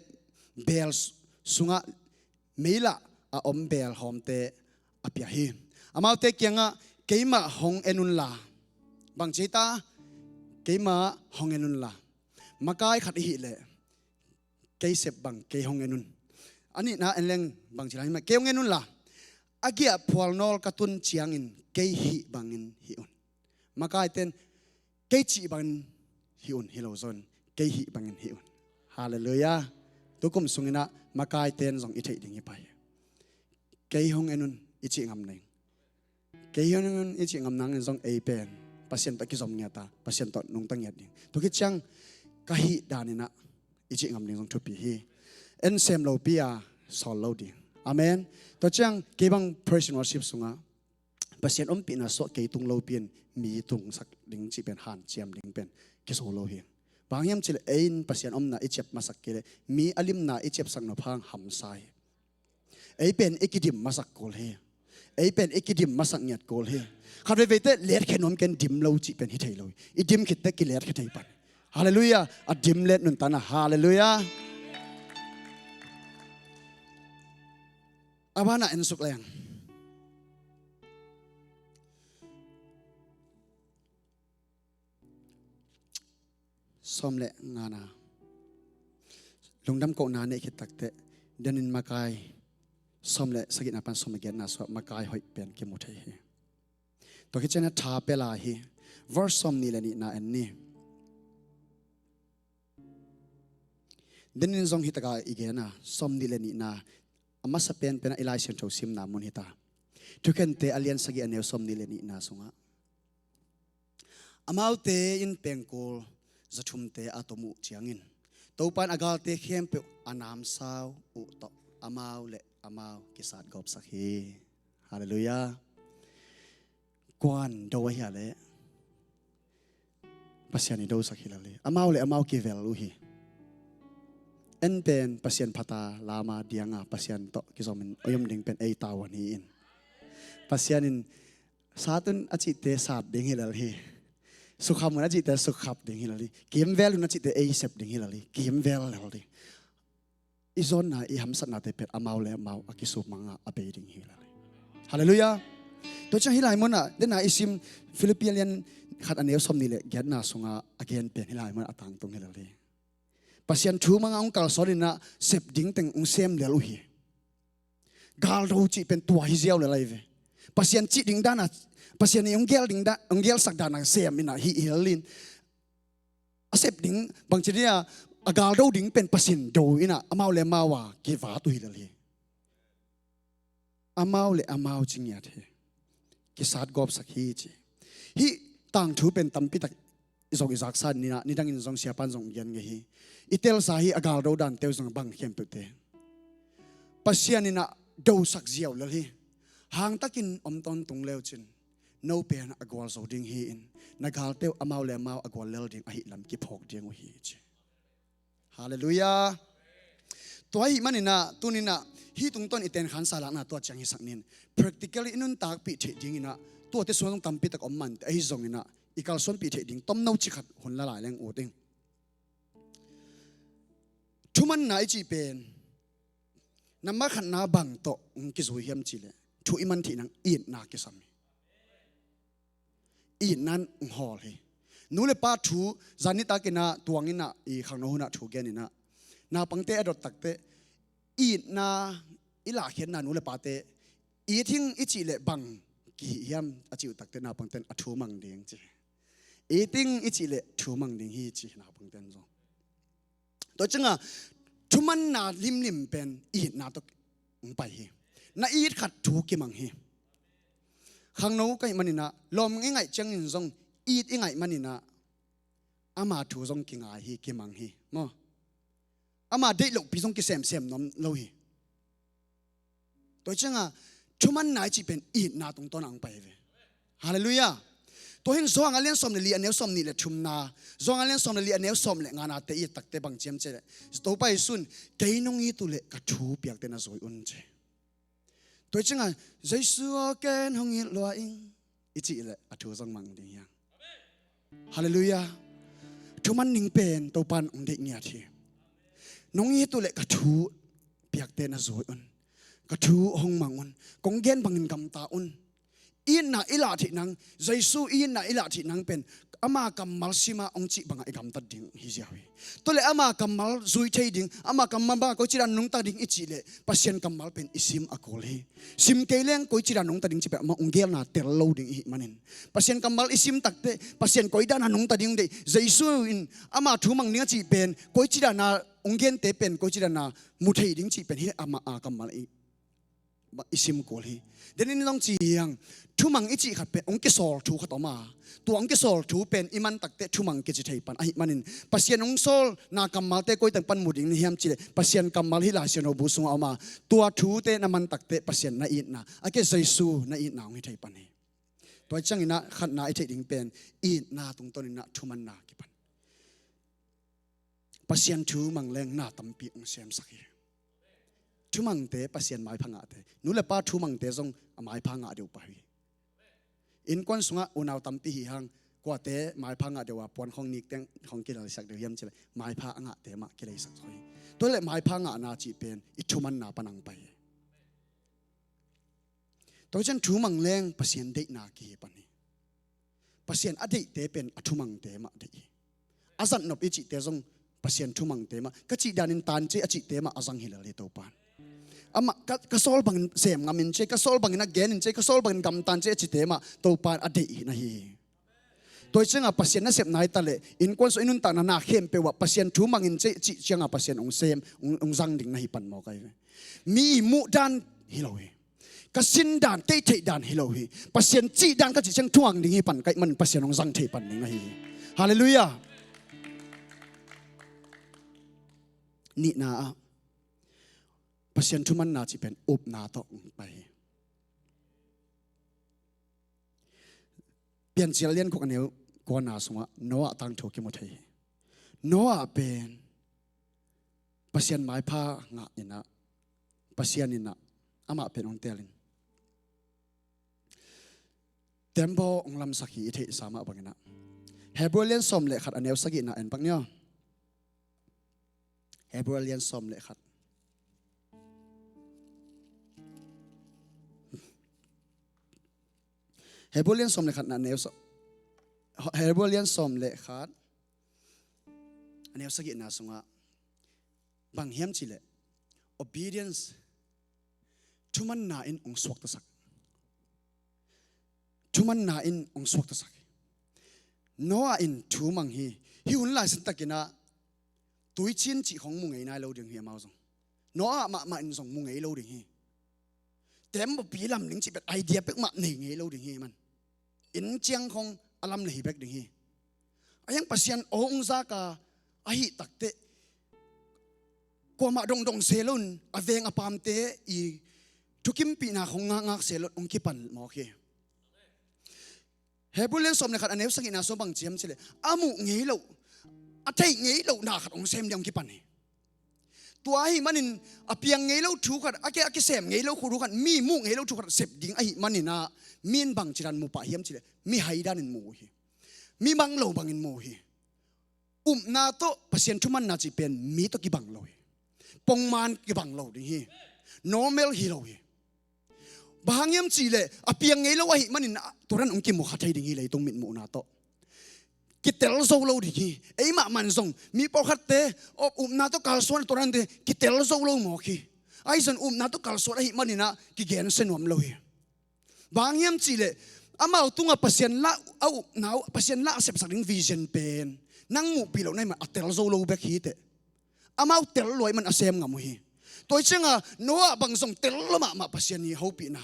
beel sungah meilah a om beel hawmte a pia hi. Amaute kiangah, "Keimah hong en unla." Bang ci ta? "Keimah hong en unla. Makai khat i hih leh kei sep bang kei hong en un." A nihna en leng bang ci lai mah, "Kei hong en unla. A giahphual nawl ka tun ciangin kei hih bangin hih un." Makaite in, "Kei cih bangin hih un," hi lo zaw in, "Kei hih bangin hih un." Halleluiah. Tukum sungin ah makaite in zong i theih ding hi pah hi. "Kei hong en un," i cih ngam ning. "Kei hong en un," i cih ngam nangin zong ei pen Pasian tawh kizom ngiat a, Pasian tawh nungta ngiat ding. Tua khit ciang, "Ka hih danin ah," i cih ngam ding zong thupi hi. En sem lopi a, sawl lo ding. Amen. Tua ciang kei bang praise and worship sungah Pasian ompihna suah kei tung lopi in mi tungsak ding cih pen hanciam ding pen kizo lo hi. Bang hang hiam cih leh ei in Pasian omna i ciap masak kei leh mi a limna i ciapsak nop hang hamsa hi. Ei pen i kidim masak kul hi. Ei pen i kidim masak ngiat kul hi. Khat veiveite let khe nuam ken, dim lo cih pen hi thei lo hi. I dim khit teh kilet khe thei pan. Halleluiah. A dim let nuntakna. Halleluiah. A banah en suk leng, sawm le ngana, lungdam kohna neih khit takteh, denin makai sawm le sagihna pan sawm le giatna suah makai hoih pen kimu thei hi. Tua khit ciangin tha pia lai hi. Verse sawm nih le nihna en ni. Denin zong hi taka i gen a, sawm nih le nihna, a masa penpen ah i Lai Siangtho simna mun hi ta. Thukhente a lian sagih a neu sawm nih le nihna sungah, "Amaute in pengkul za thumte a tom uh ciangin, Topa in a galte khempeuh a namsau uh tawh amau le amau kisat gawpsak hi." Halleluiah. Kuan do ahi a leh Pasian i dosak hi lel hi. Amau le amau kivel uh hi. En pen Pasian phata lama dianga Pasian tawh kizomin oi om ding pen ei tavuan hi in. Pasian in sat un a cihte sat ding hi lel hi. Sukham un a cihte sukhap ding hi lel hi. Kimvel un a cihte ei sep ding hi lel hi. Kimvel lel hi. I zawnna, i hamsatnate pen amau le amau a kisumang a, a bei ding hi lel hi. Halleluiah. Tua ciang hih lai munah, dena i sim Philippi lian khat a neu sawm nih le giatna sungah a gen pen hih lai munah a tangtung hi lel hi. Pasian thu manga hong kalsuan inah sep ding teng hong sem lel uh hi. Galdo cih pen tua hi ziau lel ahi ve. Pasian cih ding dana, Pasian i hong gel ding da, hong gelsak dana sem inah hih hi lel in. A sep ding bangci dia, a galdo ding pen Pasian do inah amau le amau a kivat uh hi lel hi. Amau le amau ci ngiat hi. Kisat gawpsak hi ci. Hih tangthu pen tampitak i zong i zaksa ninah, nidangin zong siapan zong gen ngei hi. I telsa hi a galdo dante uh zong bang khempeuhte Pasian inah dosak ziau lel hi. Hangtakin om tawntung leucin, no pen a gualzo ding hi in, na galte uh amau le amau a gual lel ding ahi lam kiphawk ding uh hi ci. Halleluiah. Tua ahih maninah tuninah hih tungtawn i tenkhansa lakna tua ciang hisak nin, practically i nuntakpih theih dinginah tuate sung tampitak om mante ahi zonginah i kalsuanpih theih ding tomno cikhat hun la lai leng ut ing. Thumanna i cih pen na makhatna bang tawh hong kizui hiam cihleh thu i man theih nang itna kisam hi. Itna in hong hawl hi. Nu le pa thu zan nitakinah tuanginah i khangno hunah thu geninah naupangte a dot takteh itna i lahkhiatna nu le pate it hing i cih leh bang kihih hiam a cih uh takteh naupangte in a thu mang ding ci. It hing i cih leh thu mang ding hi ci naupangte in zong. Tua cianga thumanna limlim pen itna tawh hong pai hi. Na it khat thu kimang hi. Khangno ka hih maninah lawm i ngaih ciangin zong it i ngaih maninah ama thu zong kingai hi, kimang hi maw. Ama deih lohpi zong kisemsem nuam lo hi. Tua cianga thumanna i cih pen itna tungtawn ang pai ve. Halleluiah. Tua hi-in Johan a lian sawm le li a neu sawm nih le thumna, Johan a lian sawm le li a neu sawm le ngana te i et takte bang ci hiam cih leh, Topa Jesu in, "Kei nong it uh leh ka thu piakte na zui un," ci. Tua hi ciangah, "Jesu aw, ken hong it lua ing," i cih leh a thu zong mang ding hi hang. Halleluiah. Thuman ning pen Topa in hong deih ngiat hi. "Nong it uh leh ka thu piakte na zui un. Ka thu hong mang un. Kong gen bangin gamta un." Itna i lah theih nang, Jesu itna i lah theih nang pen ama kammal simah hong cih bangah i gamtat ding hi ziau hi. Tua leh ama kammal zui thei ding, ama kammal bangah koici dan nungta ding i cih leh Pasian kammal pen i sim a kul hi. Sim kei leng koici dan nungta ding cih pen amah hong gelna tel lo ding i hih manin, Pasian kammal i sim takte Pasian koi dan a nungta ding deih, Jesu in ama thu mang ding a cih pen koici dan a hong gente pen koici dan a mu thei ding cih pen hi, amah a kammal i i sim kul hi. Denin zong ci hi hang, thumang i cih khat pen hong kisawl thu khat om a, tua hong kisawl thu pen i man takte thumang kici thei pan ahih manin, Pasian hong sawlna kammalte koi teng pan mu ding na hiam cih leh Pasian kammal hi Lai Siangtho bu sungah om a, tua thute na man takte Pasian na itna, a ke Jesu na itna hong hi thei pan hi. Tua hi ciangin ah khatna i theih ding pen itna tungtawnin ah thumanna kipan. Pasian thu mang leng na tampi hong semsak hi. Thumangte Pasian maipha ngahte, nu le pa thumangte zong a maipha ngah deuh pah hi. Innkuan sungah unau tampi hi hang, kuate maipha ngah deuh a puan khong nik teng khong kileisak deuh hiam cih leh maipha a ngahte mah kileisak zaw hi. Tua leh maipha ngahna cih pen i thumanna pan hong pai hi. Tua ciang thumang leng Pasian deihna kihi pan hi. Pasian a deihte pen a thumangte mah deih hi. A zatnop i cihte zong Pasian thumangte mah, ka cih danin tan cia a cihte mah a zang hi lel hi Topan. Amah ka, ka sawl bangin sem ngamin cia, ka sawl bangin a genin cia, ka sawl bangin gamtan cia a cihte mah Topan a deih hi na hi. Tua hi ciangah Pasian nasepna hi ta leh innkuan sung i nuntakna na khempeuh ah Pasian thumangin cia cih ciangah Pasian hong sem, hong, hong zang ding na hi pan mawk ahi ve. Mi muh dan hi lo hi. Ka sin dan, kei theih dan hi lo hi. Pasian cih dan ka cih ciang thuang ding hi pan ka hih man Pasian hong zang thei pan ding ahi hi. Halleluiah. Nihna ah Pasian thumanna cih pen upna tawh hong pai hi. Piancil lian guk a neu kuana sungah Noah tangthu kimu thei hi. Noah pen Pasian maipha ngah in ah, Pasian in ah amah pen hong telin tembaw hong lamsak hi i theihsa mah bangin ah. Hebrew lian sawm le khat a neu sagihna en pak ni aw. Hebrew lian sawm le khat. Hebrew lian sawm le khat na neu sa-, Hebrew lian sawm le khat a neu sagihna sungah bang hiam cih leh obedience thumanna in hong suaktasak. Thumanna in hong suaktasak hi. Noah in thu mang hi. Hih hun laisan takin ah tuicin cih khong mu ngei nai lo ding hi amau zong. Noah mahmah in zong mu ngei lo ding hi. Tembaw pi lam ding cih bek idea pek mah nei ngei lo ding hi man. Inn ciang khong a lam le hi bek ding hi. A hiang Pasian aw hong zak a, ahih takteh kuamah dongdong se lo in a veng a pamte i thukimpihna khong ngakngak se lo in hong kipan mawk hi. Hebrew lian sawm le khat a neu sagihna sung bang ci hiam cih leh a muh ngei lo, a theih ngei lo na khat hong sem ding hong kipan hi. Tua ahih manin a piang ngei lo thu khat, a ke a kisem ngei lo thu khat, mi muh ngei lo thu khat sep ding ahih manin ah mi in bang ci dan mu pah hiam cih leh mi hai danin mu uh hi. Mi bang lo bangin mu uh hi. Upna tawh Pasian thumanna cih pen mi tawh kibang lo hi. Pongman kibang lo ding hi. Normal hi lo hi. Bang hang hiam cih leh a piang ngei lo ahih manin ah tua dan hong kimu kha thei ding hi leitung mitmuhna tawh. Kitel zo lo ding hi. Ei mahmah in zong mi pawlkhatte upna tawh kalsuan tua dante kitel zo lo mawk hi. Ahi zong upna tawh kalsuan ahih manin ah kigensia nuam lo hi. Bang hang hiam cih leh amau tungah Pasian lah a upna uh, Pasian lah a sepsak ding vision pen nang muhpih loh na hih man a tel zo lo bek hi teh. Amau tel lua ahih man a sem ngam uh hi. Tua hi ciangah Noah bang zong tel lo mahmah Pasian i hopihna.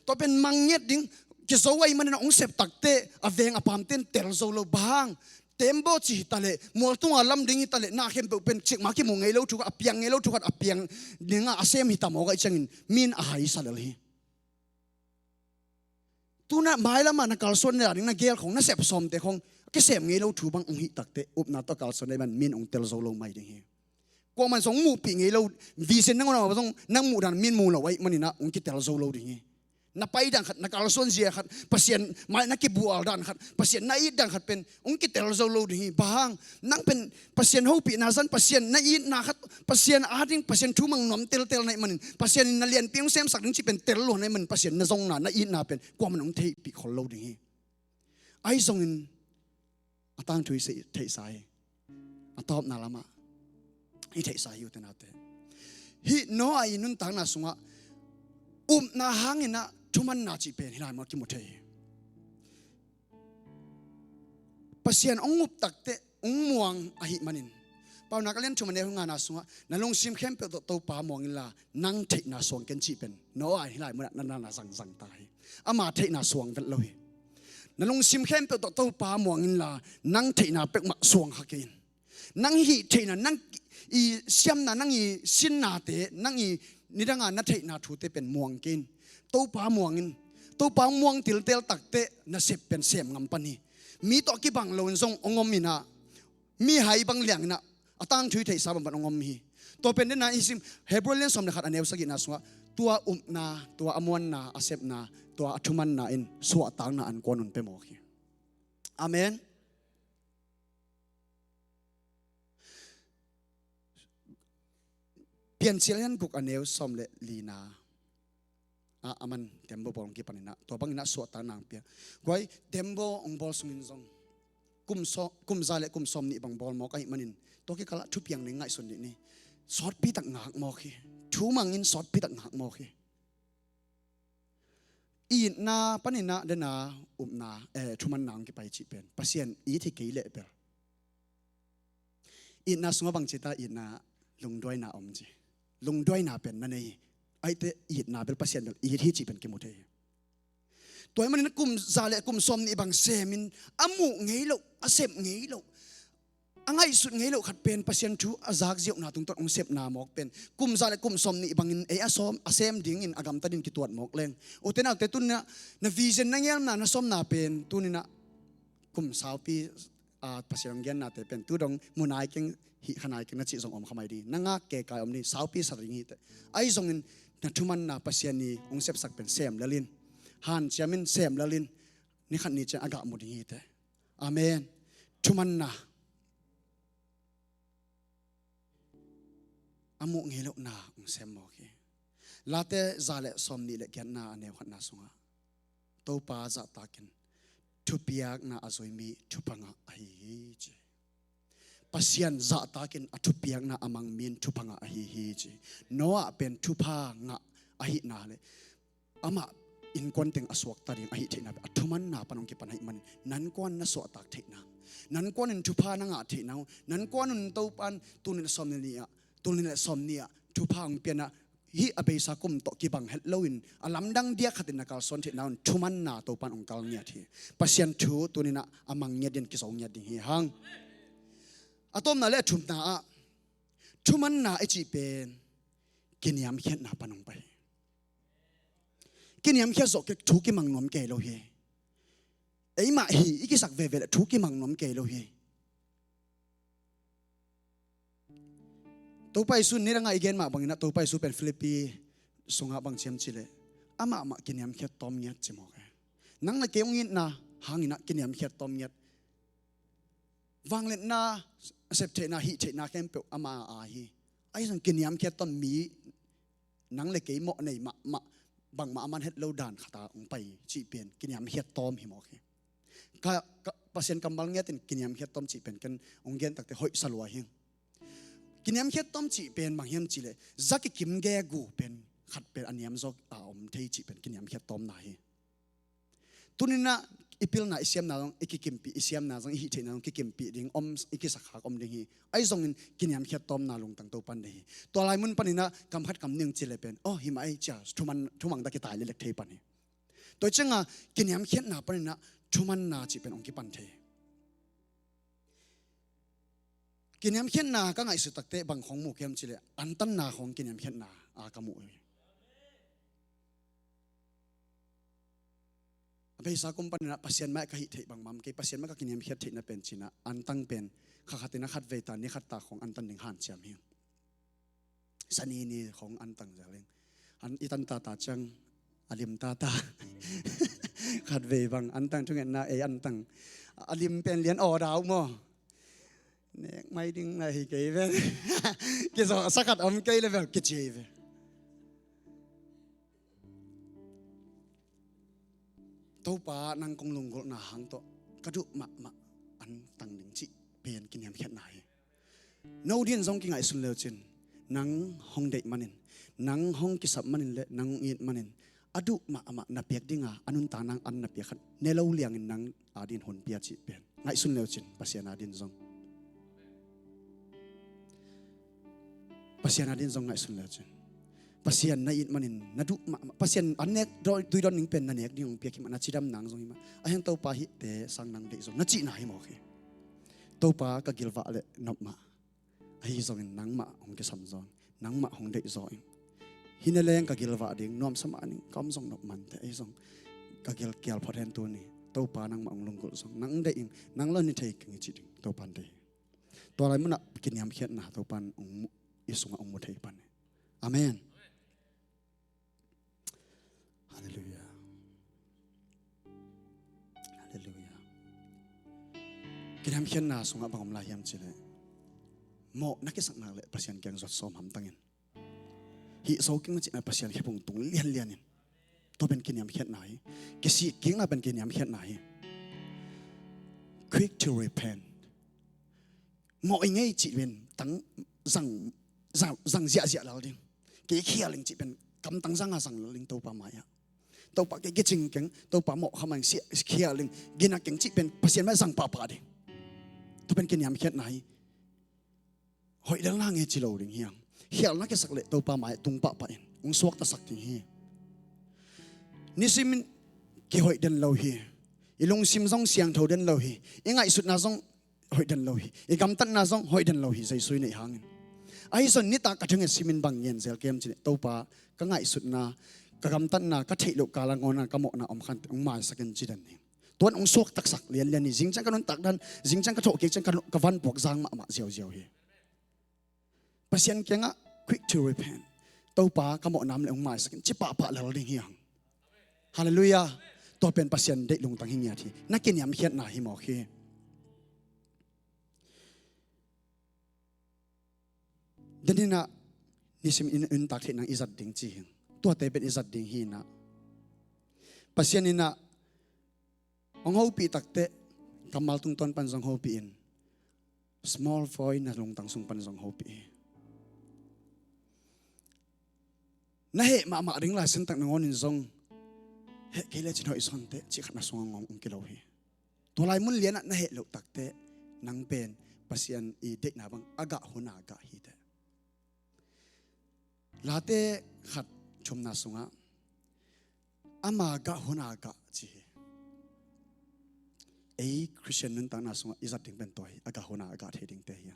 Tua pen mang ngiat ding, kizo ahih manin ah hong sep takteh a veng a pamte in tel zo lo bang. Tembaw ci hi ta leh, mual tungah lam ding hi ta leh, na khempeuh pen cikmah kimu ngei lo thu khat, a piang ngei lo thu khat a piang dingah a sem hi ta mawk ahih ciangin mi in a haisa lel hi. Tu na mailam ah na kalsuan dan ding na gel khong, na sep sawmte khong kisem ngei lo thu bang hong hih takteh, upna tawh kalsuan dan man min hong tel zo lo mai ding hi. Kuaman zong hong muhpih ngei lo, vision nangawn ah zong na muh dan min mu lo ahih manin ah hong kitel zo lo ding hi. Na pai dan khat, na kalsuan zia khat, Pasian mai na kibual dan khat, Pasian na it dan khat pen hong kitel zo lo ding hi. Bang hang, nang pen Pasian hopihna zan, Pasian na itna khat, Pasian a ding, Pasian thu mang nuam teltel na hih manin, Pasian in na lianpi hong semsak ding cih pen tel lua na hih manin, Pasian na zongna, na itna pen kuaman hong theihpih khol lo ding hi. Ahi zongin a tangthu i theihsa hi. A tawpna lamah i theihsa hi, ute naute. Hih Noah i nuntakna sungah upna hangin ah thumanna cih pen hih lai mah kimu thei hi. Pasian hong up takteh hong muang ahih manin, Paunak a lian thum a neu ngana sungah, na lungsim khempeuh tawh Topa muang inla, nang theihna suang ken cih pen Noah in hih lai munah na, na, na zangzang ta hi. Ama theihna suang vet lo hi. Na lungsim khempeuh tawh Topa muang inla, nang theihna peuhmah suang kha kei in. Nang hih theihna, nang i siamna, nang i sinnate, nang i nidanga na theihna thute pen muang kei in. Topa muang in. Topa hong muang tiltel takteh na sep pen sem ngam pan hi. Mi tawh kibang loin zong hong om in ah, mi hai bang liang in ah, a tangthu i theihsa bangbang hong om hi. Tua pen dena i sim, Hebrew lian sawm le khat a neu sagihna sungah, tua upna, tua a muanna, a sepna, tua a thumanna in suahtakna ankuan hong pia mawk hi. Amen. Piancil lian guk a neu sawm le lina ah, aman tembaw bawl hong kipan in ah, tua bangin ah suahtakna hong pia. Guai, tembaw hong bawl sungin zong kum saw-, kum za le kum sawm nih bang bawl mawk ahih manin, tua kikalah thupiang ning ngaihsun dih ni. Sawtpi tak ngak mawk hi. Thu mangin sawtpi tak ngak mawk hi. Itna panin ah dena upna, eh, thumanna hong kipai cih pen Pasian it hi kei leh bel, itna sungah bang ci ta, itna lungduaina om ci. Lungduaina pen na nei hi. Ahih teh itna bel Pasian bel it hi cih pen kimu thei hi. Tua ahih manin kum za le kum sawm nih bang semin a muh ngei loh, a sep ngei loh, a ngaihsut ngei loh khat pen Pasian thu a zak ziauhna tungtawn hong sepna mawk pen kum za le kum sawm nih bangin ei a sawm, a sem dingin a gamta dingin kituat mawk leng, ute naute, tuni-in ah na vision, na ngelna, na sawmna pen tuni-in ah kum saupi, a, Pasian hong gennate pen tu dong mu nai keng, hih kha nai keng na cih zong om kha mai ding. Na ngak kei kai om ding, saupi sa ding hi teh. Ahi zongin na thumanna Pasian in hong sepsak pen sem lel in, hanciam in, sem lel in, ni khat ni ciang a gah mu ding hi teh. Amen. Thumanna. A muh ngei lohna hong sem mawk hi. Late za le sawm nih le giatna a neu khatna sungah, Topa zahtakin thupiakna a zui mi thupha ngah ahi hi ci. Pasian zahtakin a thupiakna a mang mi in thupha ngah ahi hi ci. Noah pen thupha ngah ahihna le amah innkuan teng a suakta ding ahih theihna pen a thumanna pan hong kipan ahih manin, nankuan na suahtak theihna, nankuanin thupha na ngah theihna uh, nankuanin Topa in tuni le sawm nih ah, tuni le sawm nih ah thupha hong pia in ah, hih a beisa kum tawh kibang het loin a lamdang diak khatin na kalsuan theihna un thumanna Topa in hong kal ngiat hi. Pasian thu tuni-in ah a mang ngiat dingin kizo ngiat ding hi hang. A tawpna le a thumna ah, thumanna i cih pen kiniamkhiatna pan hong pai hi. Kiniamkhiat zawh kei, thu kimang nuam kei lo hi. Eimah hi i kisak veve le thu kimang nuam kei lo hi. Topa Jesu in nidangah i gen mah bangin ah, Topa Jesu pen Philippi sungah bang ci hiam cih leh, amah mah kiniamkhiat tawm ngiat ci mawk hi. Nang le kei hong itna hangin ah kiniamkhiat tawm ngiat. Vangliatna, a sep theihna, hih theihna khempeuh ama a hi. Ahi zong kiniamkhiat tawm mi, nang le kei mawh nei mahmah, bangmah a man het lo dan khat ah hong pai cih pen kiniamkhiat tawm hi mawk hi. Ka, ka, Pasian kammal ngiat in kiniamkhiat tawm cih pen ken hong gen tak teh hoih sa lua hi. Kiniamkhiat tawm cih pen bang hiam cih leh, za kikim gegu pen khat pen a niam zaw a om thei cih pen kiniamkhiat tawmna hi. Tuni-in ah i pilna, i siamna zong, i kikimpih, i siamna zong, i hih theihna zong kikimpih ding om, i kisakkhak om ding hi. Ahi zongin kiniamkhiat tawmna lungtang Topa in nei hi. Tua lai mun panin ah kam khat kam nih hong ci leh pen, oh, hi mah ei ci-a thumang, thumang dah kitai lelek thei pan hi. Tua ciangah kiniamkhiatna panin ah thumanna cih pen hong kipan thei hi. Kiniamkhiatna ka ngaihsut tak teh bang khawng mu ka hiam cih leh, antanna khawng kiniamkhiatna a ka mu hi. A Peisa kum panin ah Pasian mai ka hih theih bangmah om kei, Pasian mai ka kiniamkhiat theihna pen ci-in ah antang pen kha khatin ah khatvei ta ni khat ta khong antan ding hanciam hi. Sani ni khong antang zel ing. An i tan tata ciang a lim tata. Khatvei bang antang thungetna ei antang. A lim pen lian aw dau maw? Nek mai ding na hi kei ve. Kizawhsa khat om kei le bel kici hi ve. Topa nang kong lunggulhna hang tawh ka duh mahmah antang ding cih pen kiniamkhiatna hi. No din zong kingaihsun leucin, nang hong deih manin, nang hong kisap manin le nang hong it manin a duh mahmah na piak dinga a nuntak nang an na piak khat ne lo liangin nang adin hun pia cih pen ngaihsun leucin, Pasian adin zong, Pasian adin zong ngaihsun leucin. Pasian na it manin na duh mahmah, Pasian an nek dawn, tui dawn ning pen na nek ding hong piak hi mah, na cidam nang zong hi mah, a hiang Topa hihte sang nang deih zong na cihna hi mawk hi. Topa ka gilvah le nop mah, ahi zongin nangmah hong kisam zaw ing, nangmah hong deih zaw ing. Hi ne leng ka gilvah ding, nuamsa mah ning, ka om zong nop mante, ahi zong ka gil kial phot hen tuni. Topa nangmah hong lunggulh zaw ing, nang deih ing, nang lo ni thei keng i cih ding Topa in deih hi. Tua lai munah kiniamkhiatna Topa in hong mu, i sungah hong mu thei pan hi. Amen. Halleluiah. Halleluiah. Kiniamkhiatna sungah bang om lai hiam cih leh, mawh na kisak nak leh Pasian kiang zuat sawm hamtangin. Hih so keng na cihna Pasian khe phung tung lianlian in. Tua pen kiniamkhiatna hi. Kisik kikna pen kiniamkhiatna hi. Quick to repent. Mawh i ngei cih pen tang zang, zang, zang ziahziah lal ding. Kei khial ing cih pen kamtang zanga zang lal ding Topa mai-ah. Topa kei kicing keng, Topa mawh khamang siah khial ing, gina keng cih pen Pasian mai zang pahpah ding. Tua pen kiniamkhiatna hi. Hoih lel na nge ci lo ding hiang. Khialna kisak leh Topa mai tung pahpah in hong suaktasak ding hi. Nisimin kihoih den lo hi. I lungsim zong siangtho den lo hi. I ngaihsutna zong hoih den lo hi. I gamtatna zong hoih den lo hi, Jesu i neih hangin. Ahi zong nitak ka thunget simin bang ngen zel kem cih leh, Topa, ka ngaihsutna, ka gamtatna, ka theih loh kala ngawna ka mawhna om khan hong maisak in ci den hi. Tuan hong suaktaksak lianlian hi. Zingciang ka nuntak dan, zingciang ka thawhkik ciang ka, ka vanpuak zang mahmah ziauziau hi. Pasian kiangah quick to repent. Topa ka mawhna om leh hong maisak in ci pahpah lel ding hi hang. Halleluiah. Tua pen Pasian deih lungtang hi ngiat hi. Na kiniamkhiatna hi mawk hi. Deninah nisim in, in tak theih nang i zat ding ci hi. Tuate pen i zat ding hi inah Pasian inah hong hopih takteh kammal tungtawn pan zong hopih in, small voice na lungtang sung pan zong hopih hi. Na heh mahmah ding lai santak nangawnin zong heh kei lecin hoih sawn teh cih khat na sungah ngawng ong kilo hi. Tua lai mun lianah na heh loh takteh nang pen Pasian i deihna bang a gah huna gah hi teh. Late khat thumna sungah ama gah huna gah ci hi. Ei Khristian nuntakna sungah i zat ding pen tua hi, a gah huna a gah thei dingte hi.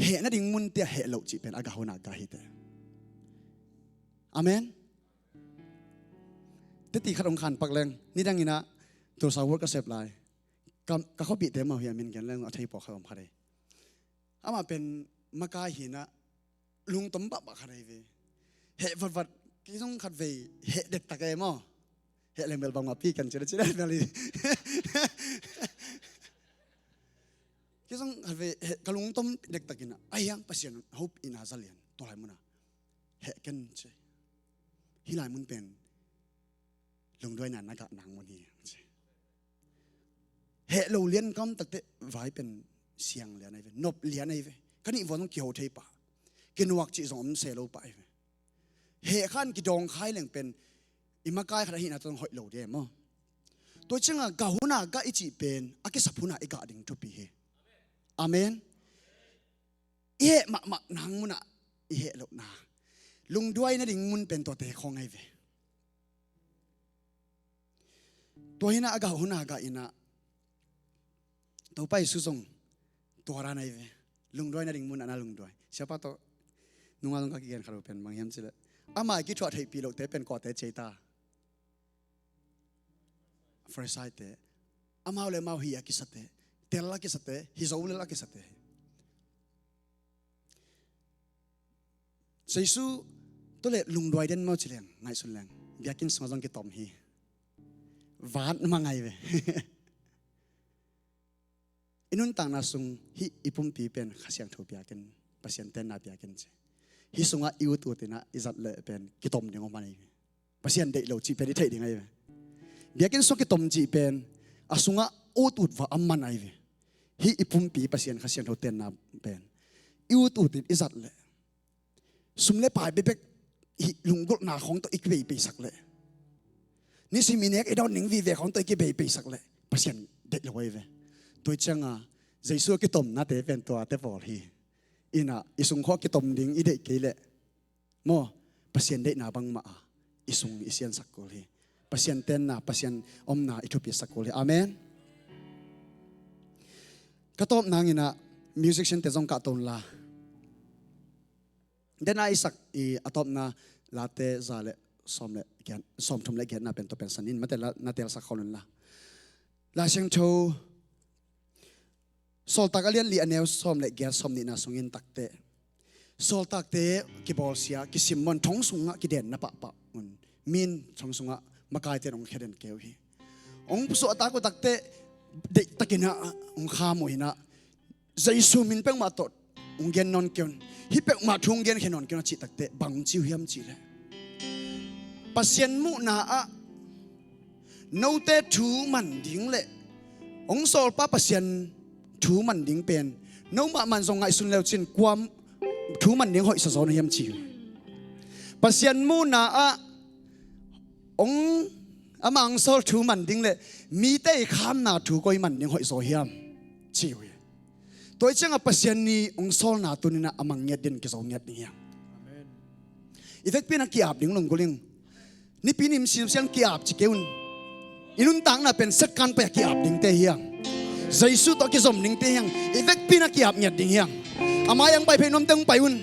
Heh nading munte ah heh loh cih pen a gah huna gah hi teh. Amen. Teti khat hong khanpak leng, nidang inah Tulsa World ka sep lai. Ka, ka khuapihte mau hi a min gen leng a thei pawh khat om khat ei. Amah pen makai hi inah lungtom pahpah khat ahi ve. Heh vatvat, kei zong khatvei heh dektak e maw? Heh leng bel bangmah pi kan cih dah cih dah bel hi. Kei zong khatvei heh, ka lungtom dektak inah, a hiang Pasian hopih inah za lian, tua lai munah heh ken ci. Hih lai mun pen lungduaina na gah nang mun hi ci. Heh lo lian ka om takteh vai pen siang lian ahi ve, nop lian ahi ve. Ka nih vuan zong kiho thei pah, kinuak cih zong om se lo pah ahi ve. Heh khan kidawng khai leng pen i makai khat ahihna tawh zong hoih lo ding maw? Tua ciangah gah huna gah i cih pen a kisap huna i gah ding thupi hi. Amen. I heh mahmah nang munah i heh lohna, lungduai nading mun pen tuate khawng ahi ve. Tua hinah a gah huna gah inah Topa Jesu zong tua dan ahi ve. Lungduai nading munah na lungduai. Siapa tawh nunga zong ka kigen khat uh pen bang hiam cih leh, ama i kithuah theihpih lohte pen kuate ci ei ta? Farisaite, amau le amau hi a kisate, tel a kisate, hi zo lel a kisate. Jesu tawh le lungduai den maw ci leng, ngaihsun leng, biakinn sungah zong kitom hi. Vat mah ngai ve. I nuntakna sung hih i pumpi pen Kha Siangtho piakin, Pasian tenna piakin ci. Hih sungah i ut ut inah i zat leh pen kitom ding om a nei ve. Pasian deih lo cih pen i theih ding ahi ve. Biakinn sungah kitom cih pen a sungah ut ut va a man ahi ve. Hih i pumpi Pasian Kha Siangtho tenna pen i ut ut in i zat leh sum le pai bekbek hih lunggulhna khawng tawh i kibeipeisak leh, nisim i nek i dawn ning vive khawng tawh i kibeipeisak leh Pasian deih lo ahi ve. Tua ciangah Jesu a kitomnate pen tuate pawl hi. Inah i sungkhawh kitom ding i deih kei leh maw, Pasian deihna bangmah a i sung i siansak kul hi. Pasian tenna, Pasian omna i thupisak kul hi. Amen. Ka tawp nanginah musician te zong kahto unla. Dena i sak i a tawpna Late za le sawm le giat, sawmthum le giatna pen tua pen san in mate la, na telsak khol unla. Lai Siangtho Sawltak a lian li a neu sawm le giat sawm nihna sungin takteh sawltakte kibawlsia kisim mawn thong sungah kidenna pahpah un min thong sungah makaite in hong khia den keu hi. Hong pusuahtak uh takteh deihtakinah hong kham uh inah Jesu min peuhmah tawh hong gen nawn kei un. Hih peuhmah thu hong genkhia nawn kei un a cih takteh bang hong ci uh hiam cih leh, Pasian muhna ah note thu man ding le hong sawlpa Pasian thu man ding pen nomah man zong ngaihsun leu cin kua thu man ding hoihsa zaw na hiam ci uh. Pasian muhna ah hong, amah hong sawl thu man ding le mite i khamna thu koi man ding hoih zaw hiam ci uh hi. Tua i ciangah Pasian ni hong sawlna tuninah a mang ngiat din kizo ngiat ding hiam? I vekpi in a ki-ap ding lunggulh ing. Nipi nim simsiang ki-ap ci kei un. I nuntakna pen setkan pai a ki-ap dingte hiang. Jesu tawh kizom dingte hiang. I vekpi in a ki-ap ngiat ding hiang. A mai-ah hong pai phei nuamte hong pai un.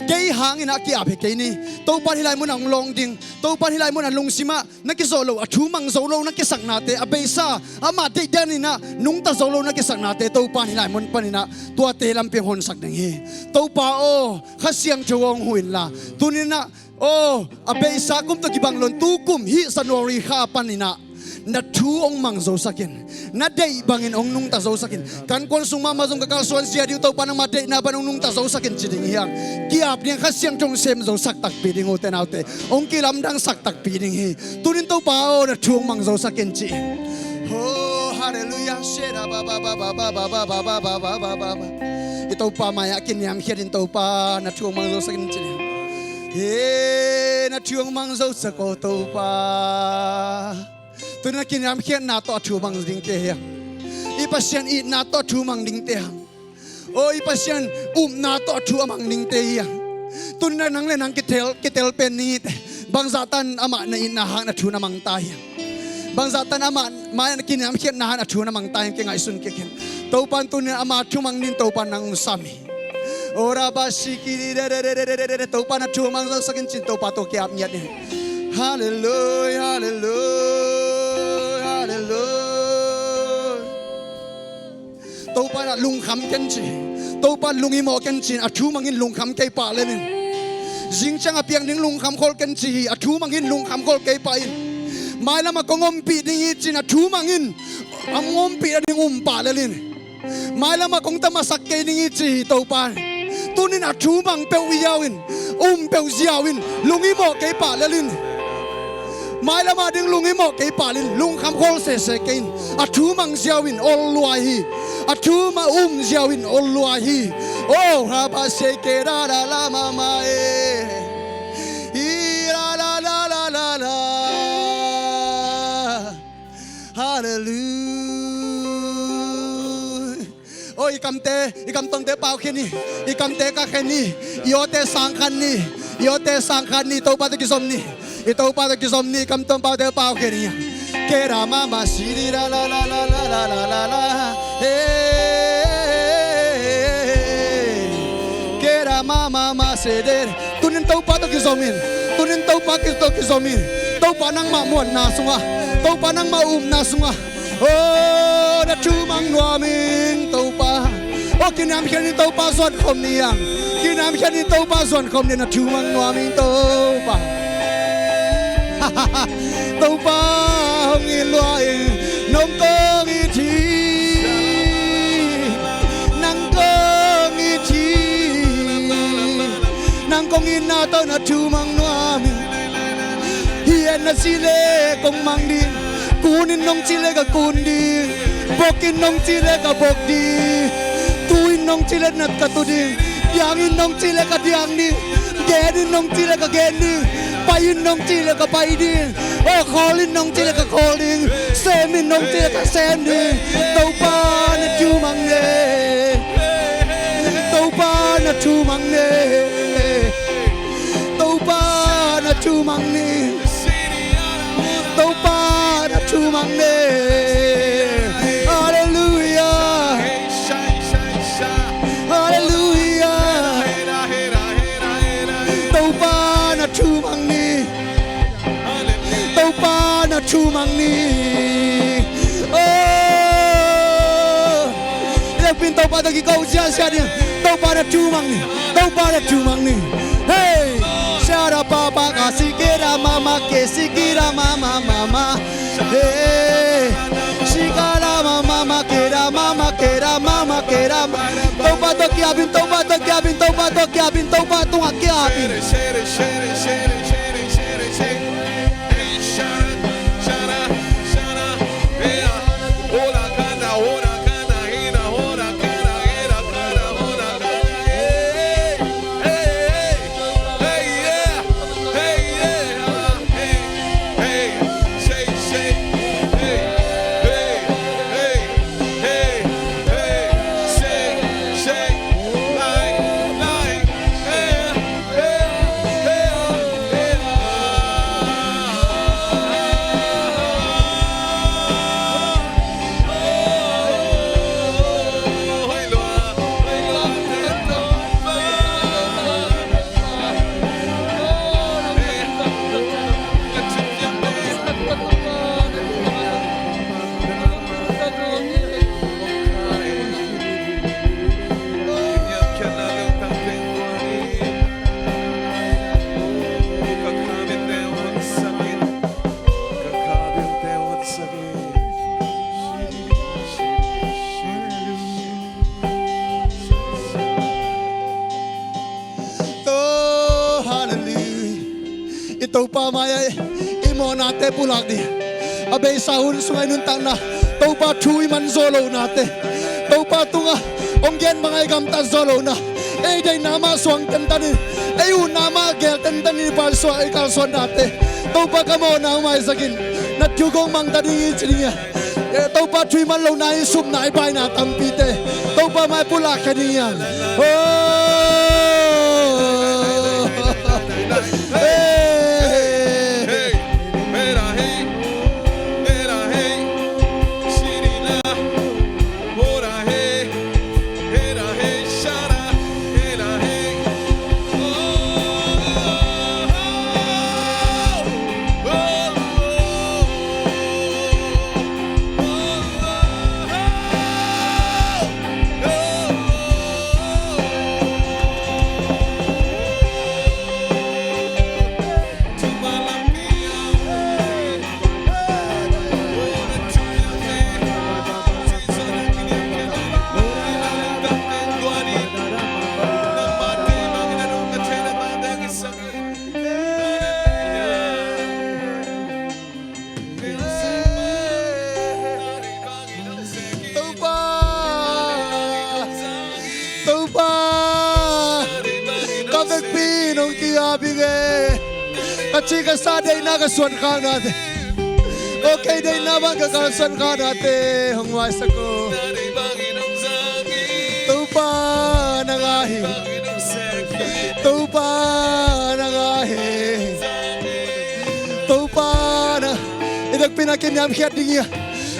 Kei hangin a ki-ap hi kei ni. Topa in hih lai munah hong lawng ding. Topa in hih lai munah lungsimah na kizawh lo, a thu mang zo lo na kisaknate, a beisa amah deih daninah nungta zo lo na kisaknate Topa in hih lai mun paninah tuate lampi hong honsak ding hi. Topa aw, Kha Siangtho aw hong huh inla tuninah aw, a beisa kum tawh kibang lo in tu kum hih January kha paninah na thu hong mang zosak in, na deih bangin hong nungta zosak in. Kan kuan sung mahmah zong ka kalsuan zia dih uh, Topa nangmah deihna pan hong nungta zosak in ci ding hiang. Ki-ap ding, Kha Siangtho hong sem zosak takpi ding uh, ute naute, hong kilamdangsak takpi ding hi. Tunin Topa aw, na thu hong mang zosak in ci. Oh, halleluiah. I Topa mai-ah kiniamkhiat in, Topa na thu hong mang zosak in ci ding. He, na thu hong mang zosak aw Topa. Tunin a kiniamkhiatna tawh a thu mang dingte hiang. I Pasian itna tawh a thu mang dingte hiang. Aw, i Pasian upna tawh a thu a mang dingte hiang. Tunin a nang le nang kitel, kitel pen ni te. Bangzah tan amah na itna hang na thu na mang ta hiang. Bangzah tan amah mai-ah na kiniamkhiatna hang na thu na mang ta hiang, kingaihsun kik in. Topa in tunin ama thu mang nin, Topa nang hong sam hi. Ora ba sikiri re re re. Topa na thu mang zosak in cin, Topa tawh ki-ap ngiat in. Halleluiah, halleluiah, halleluiah. Topa na lungkham ken ci. Topa lungimawh ken cin, a thu mangin lungkham kei pah lel in. Zingciang a piang ding lungkham khol ken ci hi, a thu mangin lungkham khol kei pah in. Mailam a kong ompih ding hi cin, a thu mangin a ompih ding um pah lel in. Mailam a kong tamasak kei ding hi ci hi Topa. Tunin a thu mang peuh ziau in, um peuh ziau in, lungimawh kei pah lel in. Mailam a ding lungimawh kei pah lel in, lungkham khol sese kei in. A thu mang ziau in ol luai hi. A thu mang um ziau in ol luai hi. Oh, haba se ke ra ra la ma ma e. I ra ra la la la la. Halleluiah. Oh, i kamte, i kamtawngte paukhen ni. I kamte kakhen ni. I awte sangkhan ni. I awte sangkhan ni. Topa tawh kizom ni. I Topa tawh kizom ni. I kamtawng paute paukhen ni. Kera mama siri la la la la. Hey. Kera mama ma seder. Tunin Topa tawh kizom in. Tunin Topa tawh kizom in. Topa nangmah muanna sungah, Topa nangmah upna sungah, oh, na thu mang nuam ing Topa. Oh, kiniamkhiat in Topa zuan khawm ni ang. Kiniamkhiat in Topa zuan khawm ni, na thu mang nuam ing Topa. Topa hong it lua ing, nong kong it hi. Nang kong it hi. Nang kong itna tawh na thu mang nuam ing. Hiatna cih leh kong mang ding. Kun in nong cih leh ka kun ding. Bok in nong cih leh ka bok ding. Tu in nong cih leh na ka tu ding. Diang in nong cih leh ka diang ding. Gen in nong cih leh ka gen ding. Pai in nong cih leh ka pai ding. Oh, khawl in nong cih leh ka khawl ding. Sem in nong cih leh ka sem ding. Topa na thu mang ni. Topa na thu mang ni. Topa na thu mang ni. Topa na thu mang ni. Halleluia. Halleluia. Topa na thu mang ni. Topa na thu mang ni. Oh. Leh pin Topa tawh kiko ziahziah ni. Topa na thu mang ni. Topa na thu mang ni. Hey. Shara papa ka sikira mama ke sikira mama mama. Hey. Sikara mama mama kera mama kera mama kera. Topa tawh kiapin, Topa tawh kiapin, Topa tawh kiapin, Topa tungah kiapin. Oh, halleluia. I Topa mai-ah i mawhnate pulak ding. A beisa hun sungah i nuntakna, Topa thu i man zawh lohnate, Topa tungah hong gen bangah i gamtat zawh lohna, ei deihna mah suang tentan in, ei utna mah geel tentan in i pan suah, i kalsuannate, Topa ka mawhna hong maisak in, na thu kong mangta ding hi ci ding hi a. Eh, Topa thu i man lohna in supna i paina tampite Topa mai pulakkhia ding hi hang. Oh. Hey. Topa, Topa, ka vekpi in hong ki-ap ing e. Ka cih ka sa deihna ka suan khaknate, aw kei deihna bang ka kalsuan khaknate hong maisak aw. Topa na ngai hi. Topa na ngai hi. Topa na, i vekpi in a kiniamkhiat ding hi a.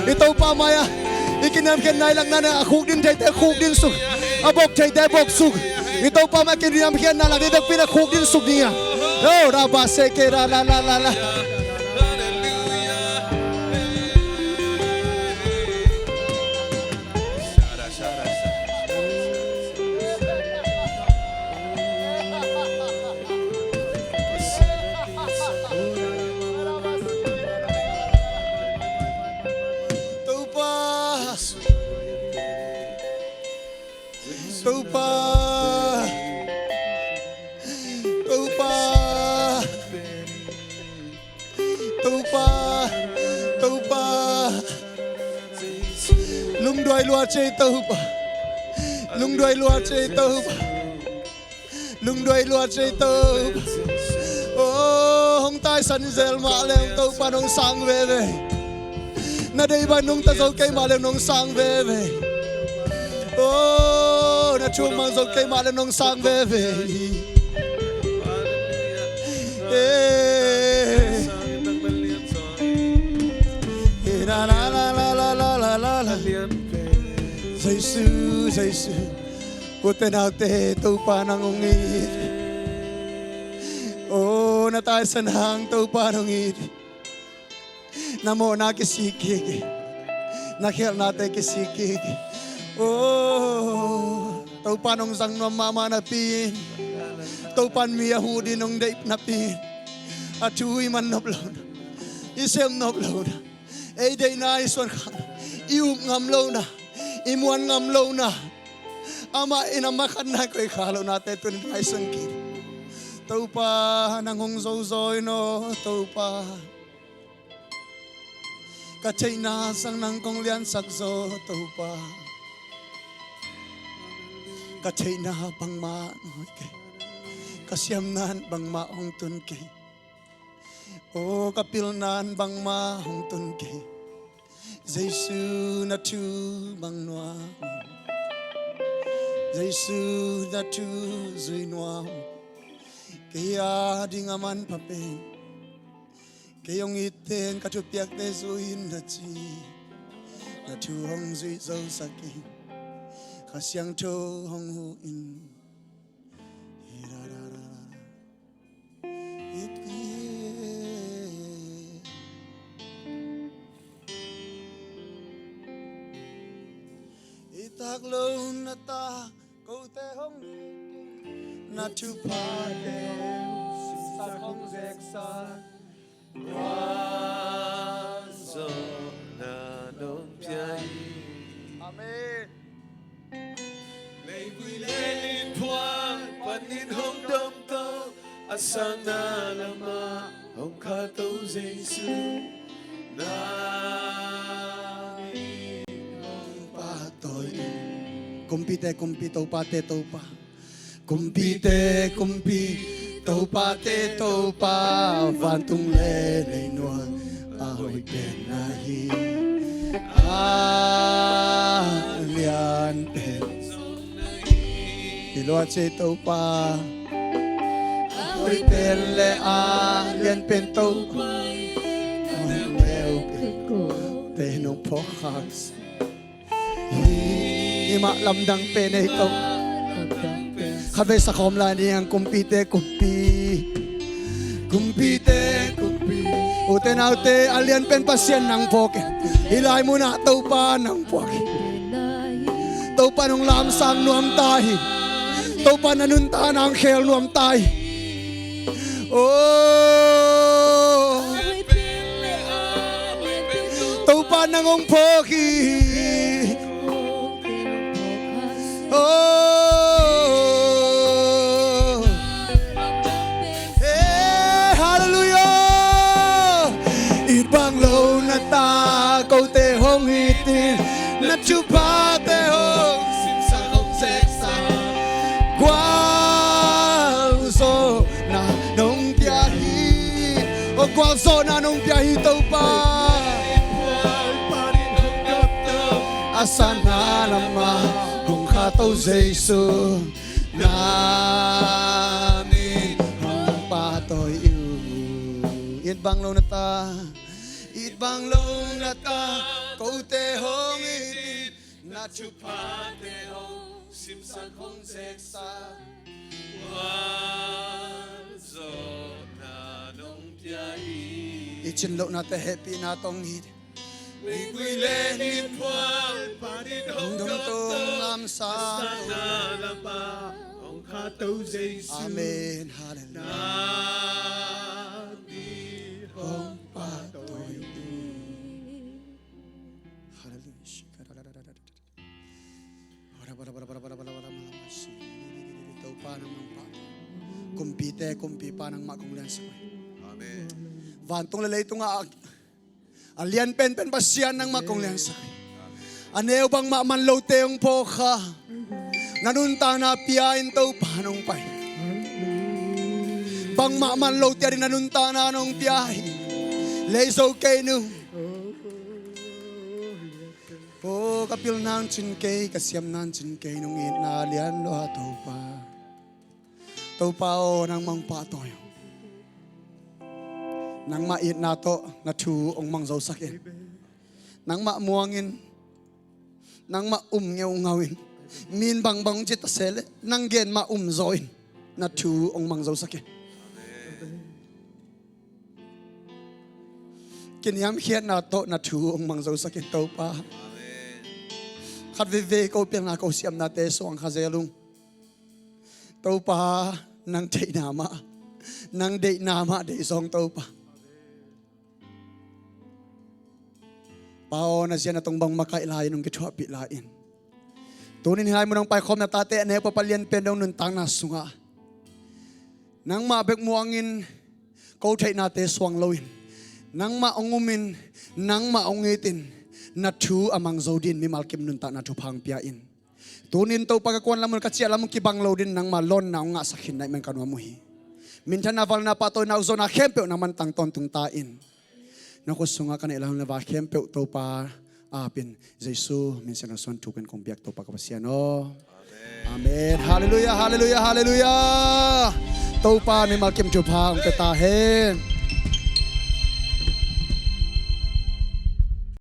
I Topa mai-ah i kiniamkhiatna i lakna, a khukdin theite khukdin suk, a bok theite bok suk. I Topa mai-ah kiniamkhiatna lak ding, i vekpi in a khukdin suk ding hi a. Oh, rabba seke ra la la la la. Topa, Topa, Topa, Topa, lungduai lua cei Topa, lungduai lua cei Topa, lungduai lua cei Topa. Oh, hong taisan zel mah leng Topa nong sang veve. Na deih bang nungta zo kei mah leng nong sang veve. Oh, na thuk mang zo kei mah leng nong sang veve. Eh. Eh, la, la, la. Jesu, Jesu. Ute naute, Topa nang hong it. Oh, na taisan hang Topa nang hong it. Na mawhna kisik kik hi. Na khialhnate kisik kik hi. Oh, Topa nong zang nuam mahmah napi in, Topa mi a huh ding nong deih napi in, a thu i man nop lo na, i sem nop lo na, ei deihna i suan kha na, i up ngam lo na, i muan ngam lo na, amah in amah khat na koih kha lo nate tuni taisan kik. Topa nang hong zozaw in aw Topa. Ka theihna sang nang kong liansak zaw Topa. Ka theihna bangmah hong kei. Ka siamna bangmah hong tun kei. Oh, ka pilna bangmah hong tun kei. Jesu na thu mang nuam. Jesu na thu zui nuam. Kei a ding a manpha pen kei hong it ten ka thupiakte zui in na ci. Na thu hong zuih zosak in. Kha Siangtho hong huh in. Hi ra ra ra ra. It, i tak lo na ta kote hong it in, na thuphate hong simsak hong zeksak. Gualzawhna nong pia hi. Amen. Leivui le liphual panin hong domto, a sanna lamah hong khato Jesu, na min hong pahtawi in. Kumpite Kumpi, topate Topa. Kumpite Kumpi, topate Topa, vantung le leinuang a hoih pen na hi. A lian pen i luat cei Topa, a hoih pen le a lian pen Topa, a hoih pen ko te nong phawk khak. Hi mah lamdang pen ei ko. Khatvei sakhawm lai ni ang, Kumpite Kumpi. Kumpite Kumpi. Ute naute, a lian pen Pasian nang phawk in. Hih lai munah Topa nang phawk in. Topa nong lamsang nuam ta hi. Topa na nuntakna hong khel nuam ta hi. Oh. Topa nang hong phawk hi. Oh. Hey, hallelujah. It bang lo na ta kote hong it in, na thuphate hong simsak hong zeksak. Gualzawhna nong pia hi. Oh, gualzawhna nong pia hi Topa. A sanna lamah hong khato Jesu, na min hong pahtawi uh. It bang lo na ta, it bang lo na ta kote hong it in, na thuphate hong simsak hong zeksak. Gualzawhna nong pia hi. I cin lohnate hehpihna tawh hong it. Leivui le liphual panin hong domto, hong lamsang, a sanna lamah hong khato Jesu. Amen. Hallelujah. Na min hong pahtawi uh. Hallelujah. Pa nangmah, kumpite kumpipa nangmah kong liansak uh hi. Vantung le leitungah a lian penpen Pasian nangmah kong liansak uh hi. A neu bangmah man lote hong phawk kha, na nuntakna pia in Topa nong pai. Bangmah man lote ading na nuntakna nong pia hi. Lei zo kei nung. O, ka pilna hong cin kei, ka siamna hong cin kei, nong itna lian lua Topa. Topa aw, nangmah hong pahtawi ung. Nangmah itna tawh na thu hong mangzosak in. Nangmah muang in. Nangmah um ngeungau in. Min bangbang hong ci ta se leh nang gen mah um zaw in. Na thu hong mangzosak in. Kiniamkhiatna tawh na thu hong mangzosak in Topa. Khat veivei ko pilna ko siamnate suang kha zel ung. Topa, nang theihna mah, nang deihna mah deih zawng Topa. Pa aw, na zia na tong bang makaih lai-in hong kithuahpih lai-in, tunin hih lai mun hong paikhawm na tate a neu papa lianpen dong nuntakna sungah nangmah bek muang in, ko theihnate suang loin, nangmah hong um in, nangmah hong it in, na thu a mangzo dingin mimal kim nuntakna thupha hong pia in. Tunin Topa, ka kuan lam un ka ciah lam un kibang lo dingin nangmah lawnna hong ngahsak khin na hih man ka nuam uh hi. Minthanna, valna, pahtawina, ukzawhna khempeuh nangman tang tawntung ta in. Na khut sungah ka neih lai hun le vai khempeuh Topa apin Jesu min siangtho suang thukin kong biak Topa ka Pasian aw. Amen. Halleluiah, halleluiah, halleluiah. Topa mimal kim thupha hong pia ta hen.